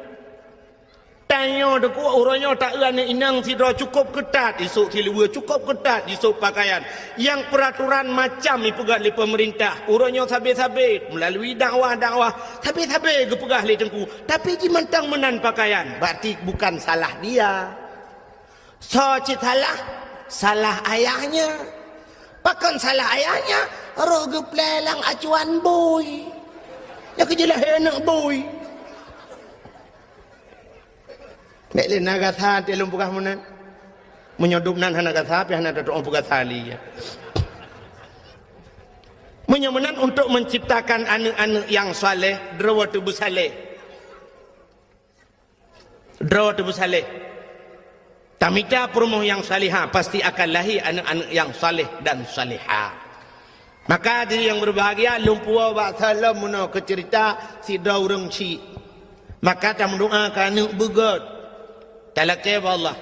Tanyoe teungku, uroe nyoe ta-eu aneuëk inong sidroe cukôp keutat, isôk siluweue cukôp keutat, isôk pakaian. Nyang peuraturan macam ipeugah lé peumeurintah. Uroe nyoe sabe-sabe, meulalui dakwah-dakwah, sabe-sabe geupeugah lé teungku. Tapi jimantong meunan pakaian, berarti bukan salah dia. Soe cit salah? Salah ayahnya. Pakon salah ayahnya? Roh geuplé lam acuan bui. Nyoe keujeulaih aneuëk bui. Bék lé na gasa teuh lôn peugah meunan. Meunyoe dub nan hana gasa, pih hana tatu'oh peugasa lé. Meunyoe meunan untuk menciptakan aneuëk-aneuëk nyang saleh, droe teuh beusaleh. Droe teuh beusaleh. Tamita peurumoh nyang salihah, pasti akan lahé aneuëk-aneuëk nyang saleh dan salihah. Maka hadirin nyang beubahgia, lôn puwoe bak saleuem meunoe keu ceurita sidroe ureuëng syik. Maka tameudoá keu aneuëk beugét. Talakée bak Allah.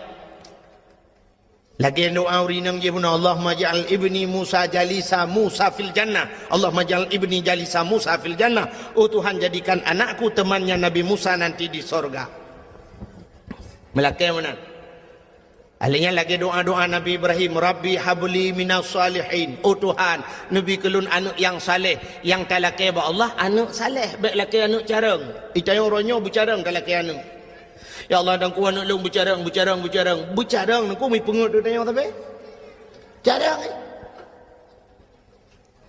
Lagée doá ureuëng inong jih meunoe, "Allahumma ja'al ibni Musa jalisa Musa fil jannah. Allahumma ja'al ibni jalisa Musa fil jannah." Oh Tuhan, jadikan anakku temannya Nabi Musa nanti di sorga. Meulakée meunan. Ahli nyan lagée doá-doá Nabi Ibrahim, "Rabbi habli minas salihin." Oh Tuhan, neubi keu lôn aneuëk nyang saleh. Nyang talakée bak Allah, aneuëk saleh, bék lakée aneuëk carông. Itanyoe uroe nyoe beucarông talakée aneuëk. Ya Allah, dan ku aneuëk lôn beucarông, beucarông, beucarông. Beucarông, nangku mi peungeut teuh tanyoe sabe. Carông, eh.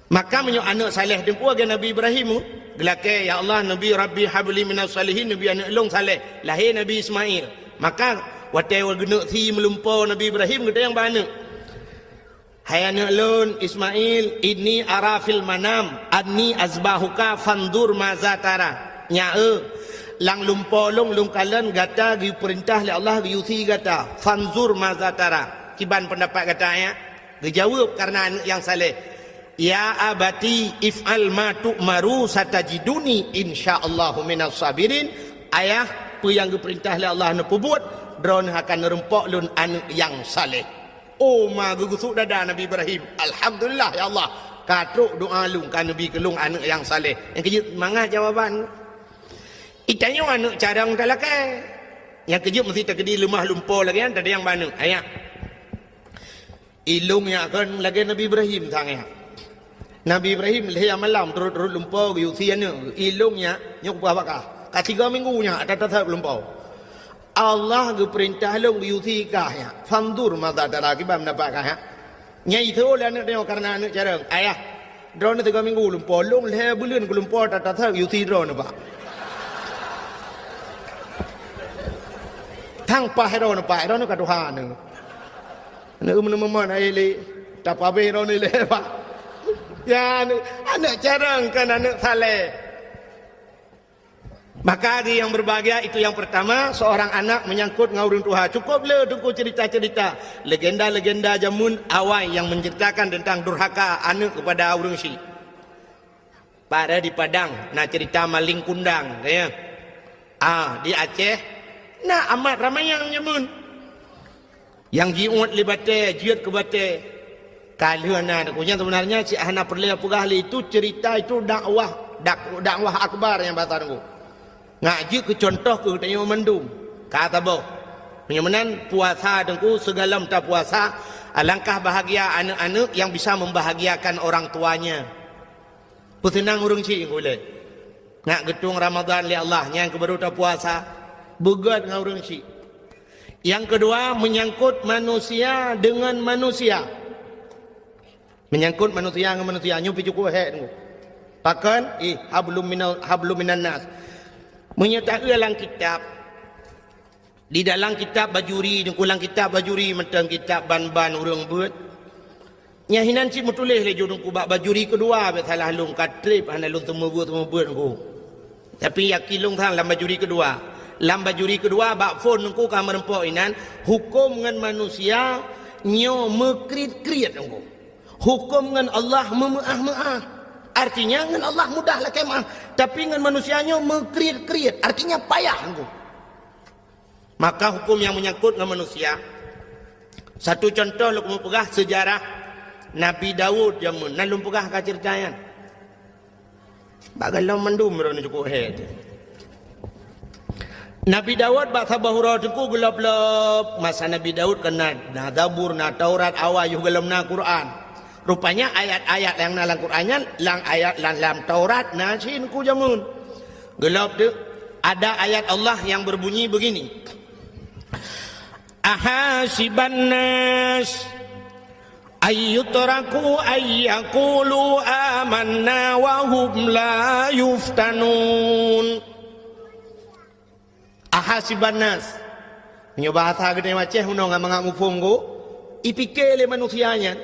Maka meunyoe aneuëk saleh teungku lagée Nabi Ibrahim, geulakée, "Ya Allah, Nabi Rabbi habli minas salihin, neubi aneuëk lôn saleh." Lahé Nabi Ismail. Maka watée geuneuk sie meulumpoe Nabi Ibrahim, geutanyong bak aneuëk, "Hai aneuëk lôn Ismail, inni ara fil manam anni azbahuka fanzur maza tara." Nyak eu, lam lumpoe lôn, lôn kalon gata geupeurintah lé Allah geuyue sie gata. Fanzur maza tara. Kiban peundapat gata nyak? Geujaweueb kareuna aneuëk nyang saleh, "Ya abati if'al ma tu'maru satajiduni insyaallahu minas sabirin." Ayah, peue nyang geupeurintah lé Allah neupeubuet, droeneuh akan neurumpok lôn aneuëk nyang saleh. Oh, ma geugusut dada Nabi Ibrahim. Alhamdulillah, ya Allah. Ka trok doá lôn, ka neubi keu lôn aneuëk nyang saleh. Nyang keujeuet mangat jawaban. Itanyoe aneuëk carông talakée. Nyang keujeuet meusti takeudi leumah lumpoe lagée nyan, tadayang bak aneuëk. Ayah. Ilôn nyak kon lagée Nabi Ibrahim sang nyak. Nabi Ibrahim lhée malam turot-turot lumpoe geuyue sie aneuëk. Ilôn nyak, nyoe kupeugah bak kah. Ka tiga minggu nyak ata-ata lumpoe. Allah geupeurintah lôn geuyue sie kah nyak. Fanzur maza tara, kiban peundapat kah nyak? Nyai tho lé aneuëk tanyoe kareuna aneuëk carông. Ayah, droeneuh tiga minggu lumpoe, lôn lhée buleuen kulumpoe ata-ata geuyue sie droeneuh, Pak. Tang paih droeneuh, Pak, droeneuh ka tuha nyoe. Aneuëk meuneumeumon ayah lé, tapabeh droeneuh lé, Pak. Ya, aneuëk, aneuëk carông kon aneuëk saleh. Maka di yang berbahagia itu yang pertama, seorang anak menyangkut ngon ureuëng tuha. Cukup le teungku cerita-cerita, legenda-legenda jameun awai yang menceritakan tentang durhaka aneuk kepada ureuëng syik. Pada di Padang na cerita maling kundang, ya. Ah, di Aceh na amat ramai nyang jameun. Nyang jiuet lé batée, jeuet keu batée. Ka lheueh na, nyan sebenarnya cit hana peureulée peugah lé, itu cerita, itu dakwah, dak-, dakwah akbar nyang bahasa nunggu. Ngak jeuet keu contoh keu geutanyoe mandum. Ka saboh. Meunyoe meunan puasa teungku, sigohlom tapuasa, alangkah bahagia aneuk-aneuk yang bisa membahagiakan orang tuanya. Peuseunang ureuëng syik ulée. Ngak geutueng Ramadhan lé Allah, nyan keuh baru tapuasa. Beugét ngon ureuëng syik. Yang kedua, menyangkut manusia dengan manusia. Menyangkut manusia ngon manusia, nyoe pih cukup hék teungku. Pakon? Ih, hablum minal, hablum minan nas. Meunyoe taeu lam kitab, di dalam kitab Bajuri, teungku, lam kitab Bajuri mantong kitab ban-ban ureuëng beuet. Nyang hinan cit meutuléh lé judong ku bak Bajuri keudua, bék salah lôn ka treb hana lôn seumeubeuet-seumeubeuet teungku. Tapi yakin lôn sang lam Bajuri keudua. Lam Bajuri keudua bak phon teungku ka meureumpok inan, huköm ngon manusia nyoe meukriet-kriet teungku. Huköm ngon Allah meumeuáh-meuáh. Artinya ngon Allah mudah lakée meuáh, tapi ngon manusia nyoe meukriet-kriet, artinya payah teungku. Maka huköm nyang meunyangkot ngon manusia. Satu contoh lôn keumeung peugah seujarah Nabi Daud jameun, na lôn peugah ka ceurita nyan. Bak gohlom mandum droeneuh cukup hék. Nabi Daud bak saboh uroe teungku geulop-lop. Masa Nabi Daud kan na, na Zabur, na Taurat, awai yoh gohlom na Quran. Rupanya ayat-ayat nyang na lam Quran nyan, lam ayat lam, lam Taurat na cit teungku jameun. Geulop teuk, ada ayat Allah yang berbunyi begini, "Ahasiban nas ayyutraku ayyakulu amanna wa hum la yuftanun." Ahasiban nas. Meunyoe bahasa geutanyoe Aceh meunoe ngon mangat muphom go, ipike lé manusia nyan,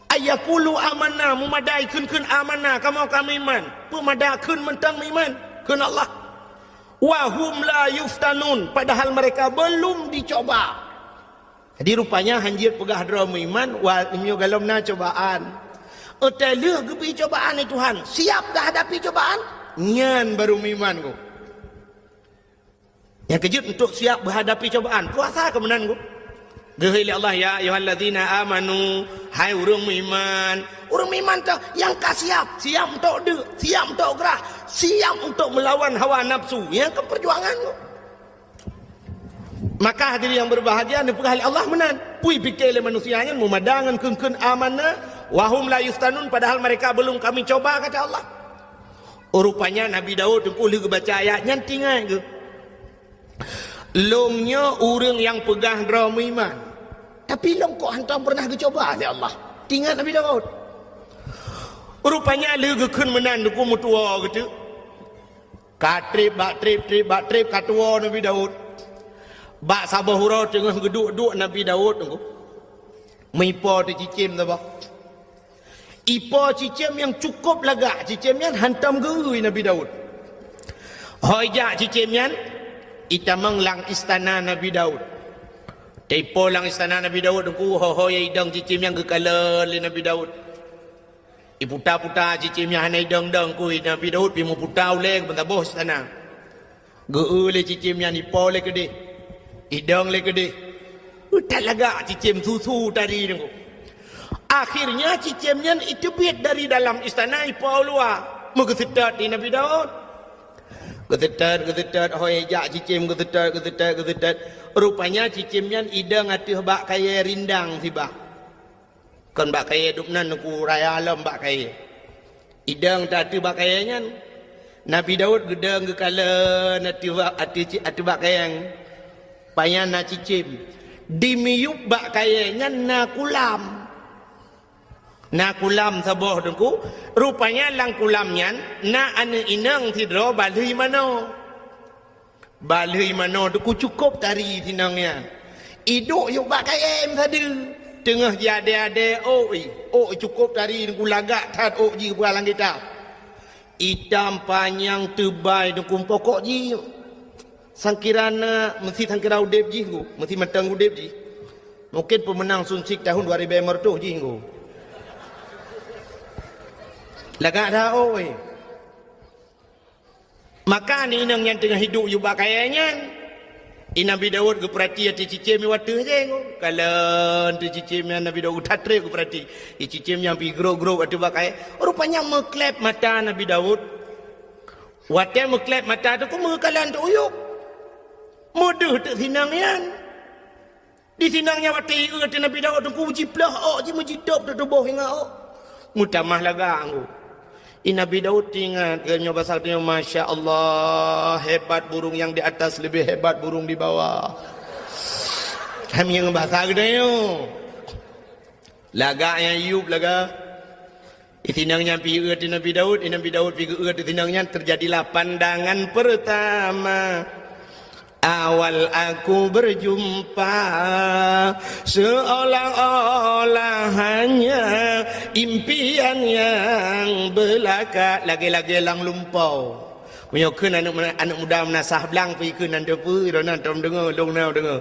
ayyakulu amanna, meumada ikheun-kheun amanna, kamoe ka meuiman. Peumada kheun mantong meuiman kheun Allah. Wa hum la yuftanun, padahal mereka belum dicoba. Jadi rupanya hanjeuet peugah droe meuiman, wa, meunyoe gohlom na cobaan. Watée lheueh geubri cobaan lé Tuhan, siap geuhadapi cobaan, nyan baru meuiman go. Nyang keujeuet untuk siap geuhadapi cobaan, puasa keu meunan go. Geuhôi lé Allah, "Ya ayyuhallazina amanu," hai ureuëng meuiman. Ureuëng meuiman teuh nyang ka siap, siap untuk deuk, siap untuk grah, siap untuk meulawan hawa nafsu. Nyang keu peujuangan go. Maka hadirin yang berbahagia, neupeugah lé Allah meunan. Peue ipike lé manusia nyan meumada ngon kheun-kheun amanna, wa hum la yuftanun, padahal mereka belum kami coba, kata Allah. Rupanya Nabi Daud teungku lheueh geubaca ayat nyan teuingat geuh. Lôn nyoe ureuëng nyang peugah droe meuiman. Tapi lôn kok hantom pernah geucoba lé Allah. Teuingat Nabi Daud. Rupanya lheueh geukheun meunan teungku meutuwoe geuteuk. Ka treb bak treb, treb bak treb, ka tuwoe Nabi Daud. Bak saboh uroe teungoh geuduek-duek Nabi Daud teungku, meuipo teuh cicém saboh. Ipo cicém nyang cukup lagak, cicém nyan hantom geu-eu Nabi Daud. Ho ijak cicém nyan, itamong lam istana Nabi Daud. Teuipo lam istana Nabi Daud teungku, ho-ho nyang idong cicém nyan geukalon lé Nabi Daud. Iputa-puta cicém nyang hana idong-dong, kui Nabi Daud pih meuputa ulée beusaboh istana. Geu-eu lé cicém nyan, ipo lé keudeh, idong lé keudeh. That lagak cicém, su-su tari teungku. Akhirnya cicém nyan iteubiet dari dalam istana, ipo u luwa, meugeuseutôt di Nabi Daud. Geuseutôt, geuseutôt, ho ijak cicém geuseutôt, geuseutôt, geuseutôt. Rupanya cicém nyan idong ateueh bak kayée rindang sibah. Kon bak kayée dum nan, teungku, raya lom bak kayée. Idong teuh ateueh bak kayée nyan. Nabi Daud geudong geukalon ateueh bak, ateueh ci-, ateueh bak kayée nyan. Pajan na cicém. Di miyueb bak kayée nyan na kulam. Na kulam saboh teungku. Rupanya lam kulam nyan na aneuëk inong sidroe balheueh manoe. Balheueh manoe teungku cukup tari sinong nyan. Iduek yôk bak kayée meusadeue. Teungoh jiadée-adée ôk, ih, ôk cukup tari teungku, lagak that ôk jih peugah lam kitab. Itam panyang teubai dukung pokok jih. Sangkira na, meusi sangkira udeb jih ku, meusi mantong udeb jih. Mungkin peumeunang Sunsik tahun dua ribu lima ratus jih ku. Lagak dah, oi. Maka aneuk inong nyang teungoh hidup yub bak kayèe nyan, i Nabi Daud geupeurati ateueh cicém watèe jéng. Kalon teuh cicém nyan Nabi Daud that trép geupeurati. I cicém nyang pi grôp-grôp ateueh bak kayèe. Rupanya meuklép mata Nabi Daud. Watèe meuklép mata teuh ku meukalon teuh uyueb. Meudeuh teuk sinang nyan. Di sinang nyan watèe ié teuh Nabi Daud teungku jiplôh ôk jih meujitôb teuh tuboh ingat ôk. Meutamah lagak ngku. I Nabi Daud teuingat keu nyoe basa teuh nyoe, "Masya Allah, hebat burung yang di atas lebih hebat burung di bawah." Hai meunyoe basa geutanyoe. Lagak nyang yub lagak. I sinang nyan pi ié teuh Nabi Daud, i Nabi Daud pi geu-eu teuh sinang nyan, terjadilah pandangan pertama. Awal aku berjumpa, seolah-olah hanya impian yang belaka, lagèe-lagèe lam lumpau. Meunyoe kheun aneuk, aneuk muda meunasah blang, pi kheun nan teupeu, droeneuh tom deungoe, lôn na deungoe.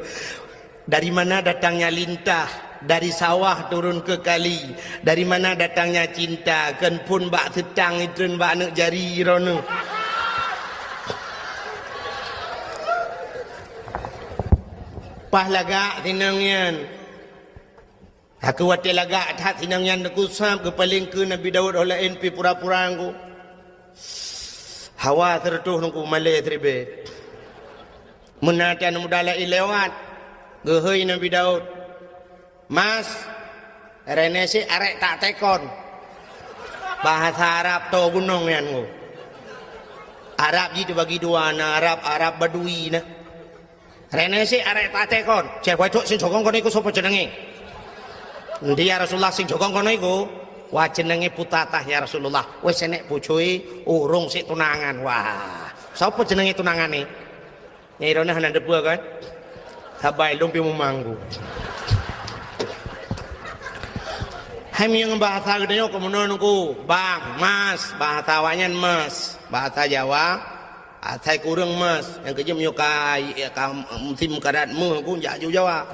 Dari mana datangnya lintah? Dari sawah turun ke kali. Dari mana datangnya cinta? Kheun phôn bak seutang, itreun bak aneuk jari droeneuh. Paih lagak sinang nyan. Aku watèe lagak that sinang nyan teungku sab geupaleng keu Nabi Daud, ho laén pi pura-pura ngku. Hawa sireutoh teungku malèe siribèe. Meunan aneuk muda laén lewat, geuhôi Nabi Daud, "Mas, reuneuh sit arek tak tekon." Bahasa Arab toe gunong nyan ngku. Arab jih teubagi dua, na Arab, Arab Badui na. "Reuneuh sit arek tak tekon." "Ceh, wai trok sing jokong keunoe iku sopo jenenge?" "Endi ya Rasulullah, sing jokong keunoe iku?" "Wah, jenenge Putatah ya Rasulullah." "Weh, senek pucui, urong sit tunangan." "Wah, sopo jenenge tunangan ni?" Nyai droeneuh hana teupeue kan? Sabai lôn pi mumang ku. Hai meunyoe bahasa geutanyoe keu meunoe ngku, bang, mas, bahasa awaknyan mas. Bahasa Jawa, asai kureueng mas. Nyang keujeuet meunyoe ka, ka musim karat meuh ku jak ju Jawa.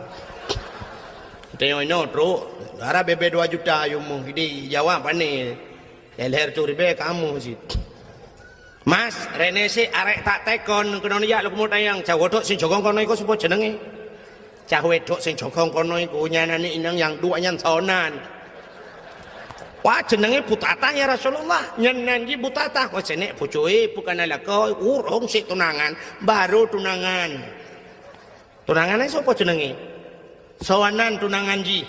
Tanyoe inoe trok, dara bebe dua juta yum meuh di Jawa pane. Leher tu ribèe kamoe cit. "Mas, reuneuh sit arek tak tekon keunoe jak lôn keumeung tanyong, cah wotok sing jokong keunoe iku sopo jenenge?" "Cah wotok sing jokong keunoe iku nyan aneuk inong nyang duek nyan soe nan?" "Wah, jenenge Putatah ya Rasulullah." "Nyan nan jih Putatah." "Wah, senek pucui, bukan lakoe, urong sit tunangan, baru tunangan." "Tunangan nyan sopo jenenge?" "Soe nan tunangan jih?"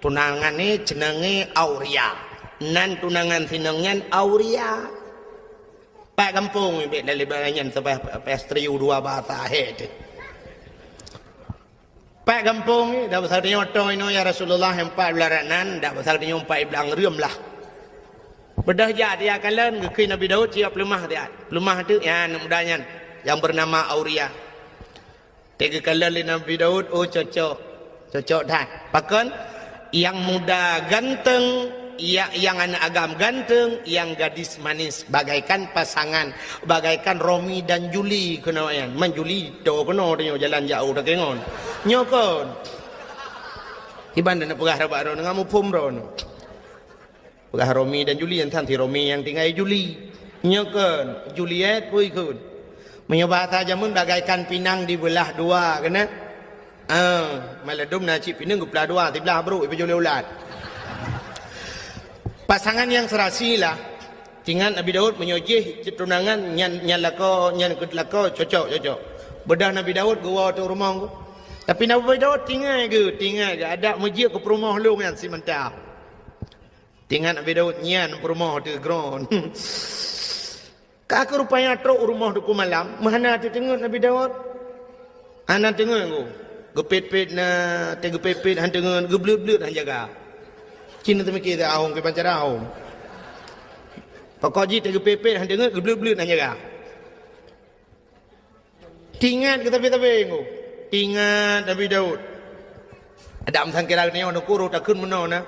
"Tunangan nyan jenenge Auria. Nan tunangan sinong nyan Auria." Pat gampông bèk lalé bangai nyan sabai pastri u dua bahasa hé teuh. Pat gampông, dak pasal tanyoe toe inoe ya Rasulullah, empat belas ranan, dak pasal tanyoe empat blang reuem lah. Beudôh jak dia kalon geukheun Nabi Daud siap peuleumah dia. Peuleumah tu ya aneuk muda nyan yang bernama Auria. Teuka kalon lé Nabi Daud, oh, cocok. Cocok that. Pakon? Yang muda ganteng, ya, yang aneuk agam ganteng, yang gadis manis, bagaikan pasangan, bagaikan Romi dan Juli keunoe nyan. Man Juli toe keunoe tanyoe jalan jauh takeungon. Nyoe kon. Iban dan peugah rabak droeneuh, ngon muphom droeneuh. Peugah Romi dan Juli, nyan si Romi nyang tinggai Juli. Nyoe kon, Juliet pui kon. Meunyoe bahasa jameun bagaikan pinang dibeulah dua, keunan? Ah, maladum na cit pinang geupeulah dua, siblah brok ipeujulée ulat. Pasangan yang serasi lah. Ingat Nabi Daud meunyoe jih cit tunangan nyan, nyan lakoe, nyan keu lakoe cocok, cocok. Beudôh Nabi Daud geuwoe teuh rumoh. Tapi Nabi Daud tinggai geuh, tinggai geuh adak meujeuet keu peurumoh lôn nyan simanta. Teuingat Nabi Daud nyan peurumoh teuh kron. Ka keuh rupanya trok u rumoh Teungku Malam, meuhana teuteungeut Nabi Daud. Hana teungeut ku. Geupet-pet na, teugeupet-pet han teungeut, geubleuet-bleuet han jaga. Cit na teumike teuh ahong kiban cara ahong. Pokok jih teugeupet-pet han teungeut, geubleuet-bleuet han jaga. Teuingat keu sabe-sabe, teuingat Nabi Daud. Adak meusangkira geutanyoe neukuru takheun meunoe na.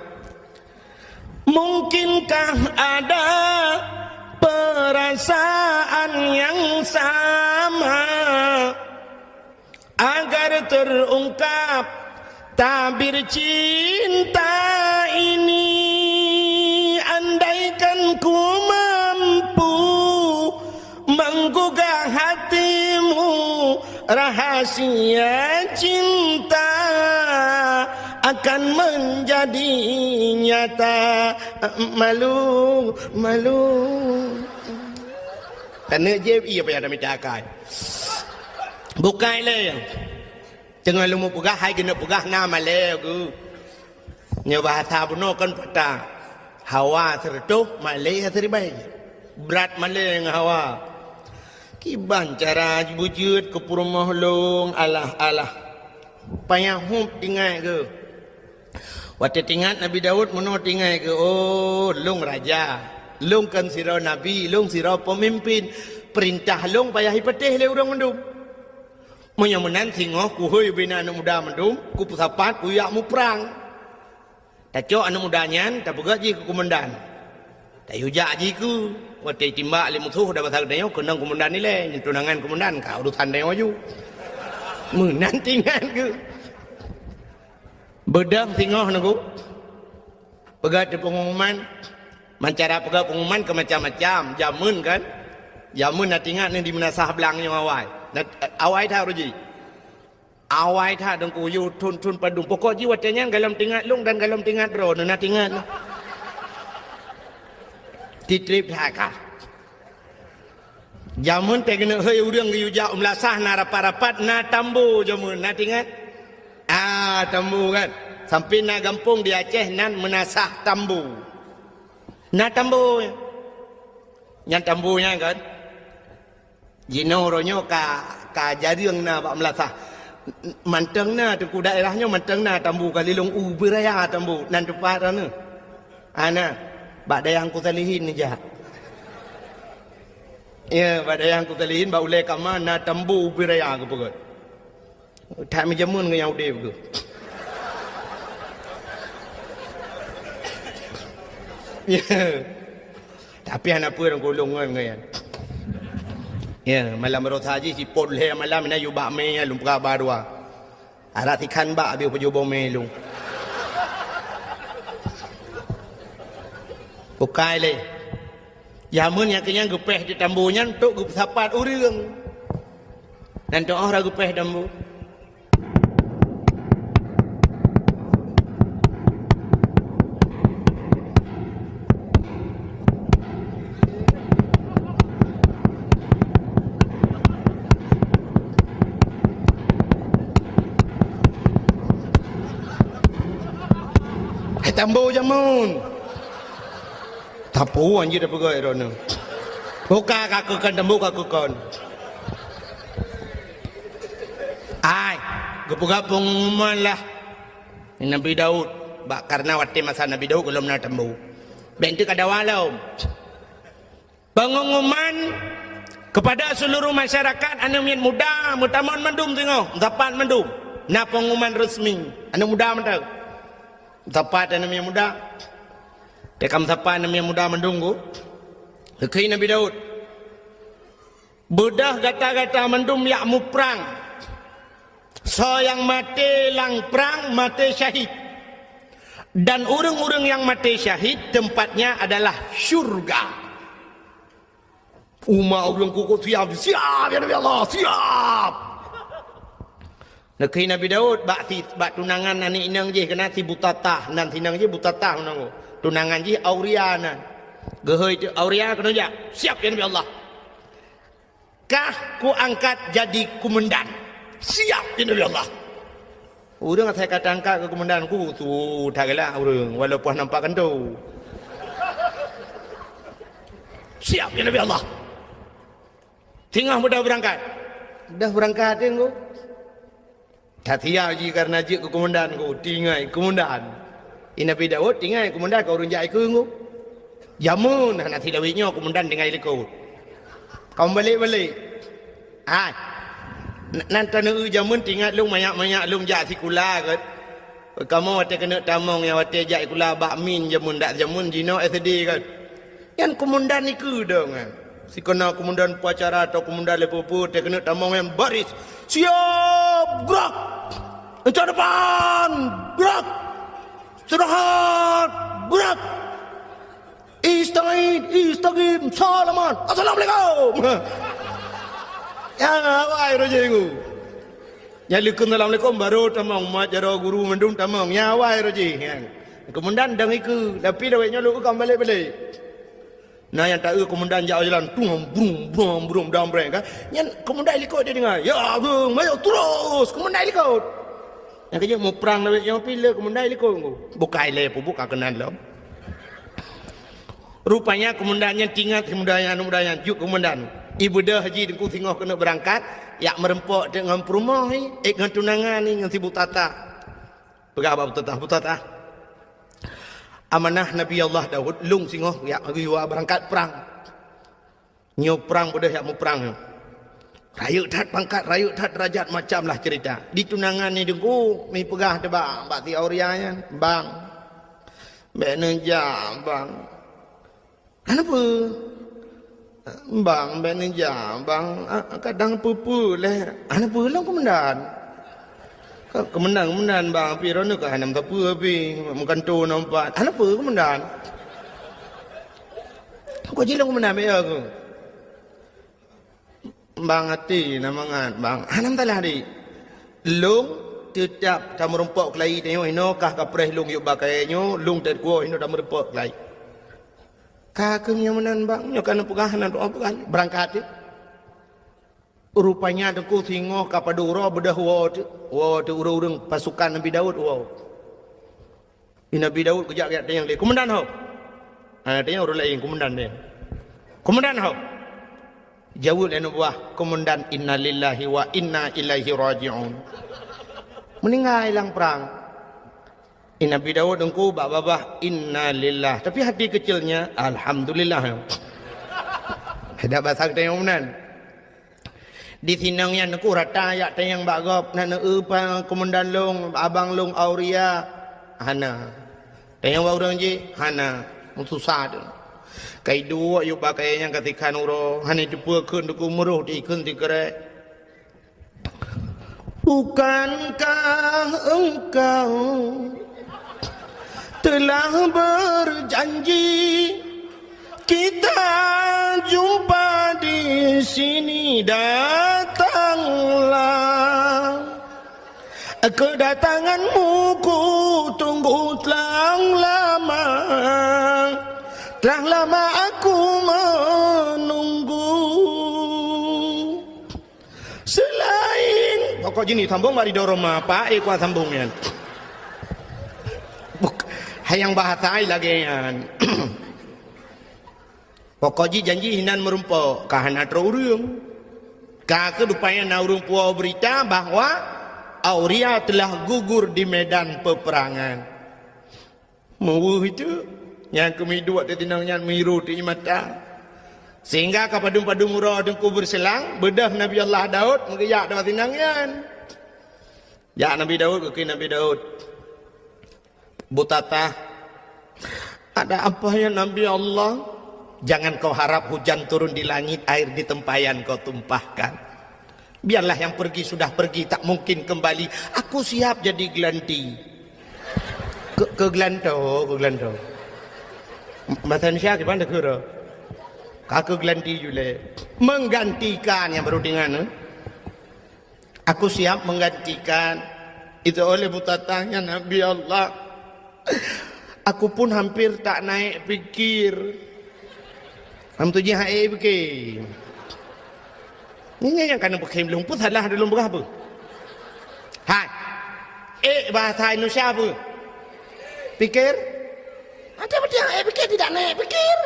Mungkinkah ada perasaan terungkap tabir cinta ini, andaikan ku mampu menggugah hatimu, rahasia cinta akan menjadi nyata. Malu, malu. Taneuk jép, iya payah tamita akai. Bukai lé. Teungoh lôn peugah, hai keuneuk peugah na malée geuh. Nyoe bahasa bunoe kon patah. Hawa sireutôh, malée siribée. Brat malée ngon hawa. Kiban cara beujeuet keu peurumoh lôn, alah-alah. Payah hub tingat geuh. Watée tingat Nabi Daud, meunoe tingat geuh, "Oh, lôn raja. Lôn kon sidroe nabi, lôn sidroe peumimpin. Peurintah lôn payah jipatéh lé ureuëng mandum." Meunyoe meunan singoh kuhôi ubena aneuëk muda mandum, kupeusapat kuyue muprang. Tacok aneuëk muda nyan, tapeugét jih keu keumandan. Tayue jak jih keu, watée timbak lé musoh dan basa geutanyoe keunong keumandan ilée, nyan tunangan keumandan, ka urusan tanyoe ju. Meunan tingat geuh. Beudôh singoh nunggu. Peugah di pengumuman, mancara peugah pengumuman ke macam-macam. Jameun kan? Jameun na tingat ni di meunasah blang nyoe awai. Na, awai that uroe jih. Awai that deungku yue thon-thon padum. Pokok jih watée nyan galom tingat lôn dan galom tingat droe. Na tingat. Titrip that ka. Jameun teuh keuneuk hôi ureuëng geuyue jak u meulasah na rapat-rapat na tambo jameun, na tingat? Ah, tambo kan. Sampai na gampông di Aceh nan meunasah tambo. Na tambo. Nyan tambo nyan kan. Jinoe uroe nyoe ka, ka jareueng na bak meulasah. Mantong na teungku daerah nyoe mantong na tambo ka lilong u beuraya tambo nan teumpat na. Ana, bak dayah Teungku Salihin neujak. Ya, bak dayah Teungku Salihin, bak ulée kama na tambo ubé raya geupeugét. That meujameun ngon nyang udeb geuh. Ya. Tapi hana peue ureuëng kulung ngon nyan. Ya, malam baroesa jih sipot lhée malam na yue bak mé lôn peugah ba dua. Arak sikhan bak habéh peujoh bomé lôn. Bukai lé. Jameun nyang keunyang geupéh di tambo nyan untuk geupeusapat ureuëng. Dan toh ra geupéh tambo. Hai tambo jameun. Tapu anjir peugah droeneuh. Buka ka keukon tambo ka keukon. Ai, geupeugah pengumuman lah. Nabi Daud, bak, karena watée masa Nabi Daud gohlom na tambo. Bék teuk ka dawa lom. Pengumuman kepada seluruh masyarakat, aneuëk miet muda, meutamong mandum singoh, meusapat mandum. Na pengumuman resmi, aneuëk muda mantong. Meusapat aneuëk miet muda. Teuka meusapat aneuëk miet muda mandum ku. Geukheun Nabi Daud. Beudôh gata-gata mandum jak muprang. Soe nyang maté lam prang, maté syahid. Dan ureuëng-ureuëng nyang maté syahid, tempatnya adalah syurga. Umat ureuëng kukut siap, siap, ya Nabi Allah, siap. Neukheun Nabi Daud, bak si, bak tunangan aneuëk inong jih, keunan si Butatah, nan si inong jih Butatah, tunangan jih Auria nan. Geuhôi teuk Auria keunoe jak, siap, ya Nabi Allah. Kah kuangkat jadi kumandan. Siap, ya Nabi Allah. Ureuëng asai ka tangkat keu kumandan ku, su that galak ureuëng, walaupun nampak kantô. Siap, ya Nabi Allah. Singoh mudah beurangkat. Dah beurangkat, ya, Ngku. That sia jih karena jeuet keu kumandan ku, tinggai kumandan. I Nabi Daud tinggai kumandan ka ureuëng jak ikeue ku. Jameun hana silawét nyoe kumandan tinggai likot. Ka meubalek-balek. Hai. N-, nan taneuk jameun tingat lôn manyak-manyak lôn jak sikula kot. Kamoe watée keuneuk tamong nyang watée jak sikula bak min jameun dak jameun jinoe S D kot. Nyan kumandan ikeue dong nyan. Sikeuna kumandan upacara atau kumandan leupeu-peu teuh keuneuk tamong nyan baris. Siap! Gerak! Encak depan! Gerak! Istirahat! Gerak! Istagid! Istagid! Salaman! Assalamualaikum! Ya, awai roh jih ngu. Nyang likot assalamualaikum baru tamong, mat jaroe guru mandum tamong. Ya, awai roh jih. Komandan dang ikeue, tapi lawét nyoe lôn ka balek-balek. Na nyang taeu komandan jak jalan, tung, brum, brum, brum, dang breng kan. Nyan komandan likot dia dengar. Ya, brum, mayo terus, komandan likot. Nyang keuh muprang lawét nyoe pih le komandan likot ngku. Bukai lé pubuk ka keunan lom. Rupanya komandan nyan tingat, komandan nyan, komandan nyan, juk komandan. Ibeudôh jih teungku singoh keuneuk beurangkat, jak meureumpok teuk ngon peurumoh ni, eh, ngon tunangan ni, ngon si Butatah. Peugah bak Butatah, "Butatah, amanah Nabi Allah Daud, lôn singoh jak geuyue beurangkat prang. Nyoe prang beudôh jak muprang nyoe. Rayeuk that pangkat, rayeuk that deurajat, macam lah cerita." Di tunangan ni teungku, mi peugah teuh bak, bak si Auria nyan, "Bang, bèk neujak, Bang." "Hana peue?" "Bang, bèk neujak, Bang. Ah, kadang peue-peue lé." "Hana peue lom, Komandan." "Ka, Komandan, Komandan, Bang, pih droeneuh ka hana meusapeue pih, meugantoe na umpat." "Hana peue, Komandan." "Kok jih lom, Komandan, bèk ya keuh." "Bang, até na mangat, Bang." "Hana masalah, Dik. Lôn teutab tameurumpok keulayi tanyoe, inoe kah kapreh lôn yub bak kayèe nyoe, lôn teukuwoe inoe tameurumpok keulayi." "Ka keuh meunyoe meunan, Bang, nyoe ka neupeugah, hana doa peugah, beurangkat teuh." Rupanya teungku singoh ka padub uroe beudôh woe teuh, woe teuh ureueng-ureueng pasukan Nabi Daud woe. Di Nabi Daud geujak-jak tanyong lé, "Komandan ho?" Hana tanyong ureueng laén, komandan nyan. "Komandan ho?" Jaweueb lé aneuk buah komandan, "Innalillahi wa inna ilaihi raji'un." Meuninggai lam prang. Di Nabi Daud teungku bak babah, "Innalillah." Tapi hati keucilnya, "Alhamdulillah." Dak basa geutanyoe meunan. Di sinong nyan teungku rata jak tanyong bak gob, "Na neueu pa komandan lôn, abang lôn Auria?" "Hana." "Tanyong bak ureueng jih?" "Hana." Meususah teuh. Ka iduek yub bak kayèe nyan ka sikhan uroe, hana jiteupeue kheun teungku, meuroh di kheun sikrek. "Bukankah engkau telah berjanji, kita jumpa di sini? Datanglah. Kedatanganmu ku tunggu telah lama. Telah lama aku menunggu." Selain, pokok jih ni sambong bak ridho Roma, Pak, eh, kuat sambong nyan. Buk-, hayang bahasa ai lagèe nyan. Pokok jih janji inan meurumpok, ka hana troh ureueng. Ka keuh rupanya na ureueng puwoe beurita bahwa Auria telah gugur di medan peperangan. Meuweuh itu, nyang keumiduek di tinong nyan miru di mata. Sehingga ka padum-padum uroe teungku beureuselang, beudôh Nabi Allah Daud meugeujak di tinong nyan. Jak Nabi Daud, geukheun Nabi Daud, "Butatah, ada apa ya Nabi Allah?" "Jangan kau harap hujan turun di langit, air di tempayan kau tumpahkan. Biarlah yang pergi sudah pergi, tak mungkin kembali. Aku siap jadi gelanti." Keu-, keu geulantoe, keu geulantoe. Bahasa Indonesia gimana, keu? Ka keu gelanti julai. Menggantikan yang baru dengan, eh? "Aku siap menggantikan." Itu oleh Butatah nyan, "Nabi Allah, aku pun hampir tak naik pikir." Hana meutuju hai pikir. Nyan nyang kana beukem lôn pun salah lôn peugah apa? Hai. Eh, bahasa Indonesia apa? Pikir? Ada betul eh pikir tidak naik pikir.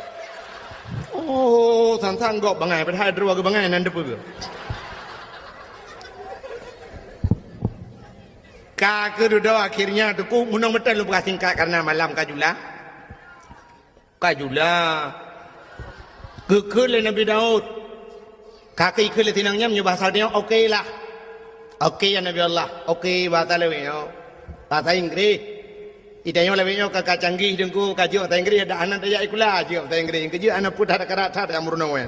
Oh, sang-sang gob bangai padahai droe bangai nan depe. Ka keududoe akhirnya teungku meunong meuteun lôn peugah singkat karena malam ka jula. Ka jula. Geukheun lé Nabi Daud. Ka geukheun lé tinong nyan meunyoe bahasa tanyoe oke lah. Oke ya Nabi Allah. Oke bahasa lawét nyoe. Bahasa Inggris. Di tanyoe lawét nyoe ka, ka canggih teungku ka jeuet bahasa Inggris dak hana tajak sikula jeuet bahasa Inggris. Keujeuet hana peue that karat that nyang meurunoe.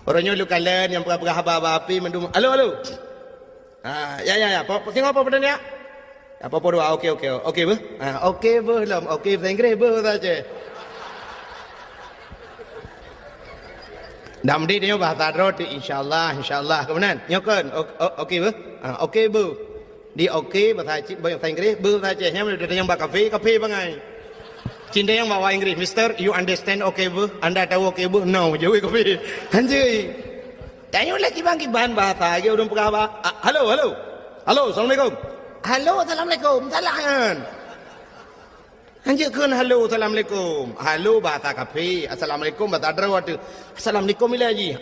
Uroe nyoe lôn kalon nyang peugah-peugah haba-haba api mandum. Halo, halo. Ah, ya, ya, ya. Po, po, tengok apa pada ni, ya? Apa, apa dua? Okey, okey. Okey, beuh. Ah, okey, beuh lom. Okey, bahasa Inggris, beuh, bahasa Aceh. Dah meudik tengok bahasa droe tu, insya Allah, insya Allah. Kemudian, nyokan. O-, o-, okey, beuh. Ah, okey, beuh. Di okey, bahasa Aceh, bahasa Inggris, beuh, bahasa Aceh. Nyam, dia tanya bak kafe, kafe bangai. Cinta yang bawa Inggris, "Mister, you understand okey, beuh? Anda tahu okey, beuh?" "No," jawab kafe. Anjay. Tanyoe lé kiban-kiban bahasa lagèe ureueng peugah ba, "A-, halo, halo. Halo, assalamualaikum." "Halo, assalamualaikum." Salah nyan. Hanjeuet kheun halo, assalamualaikum. Halo bahasa kafé, assalamualaikum bahasa droe teuh. Assalamualaikum ilèe jih.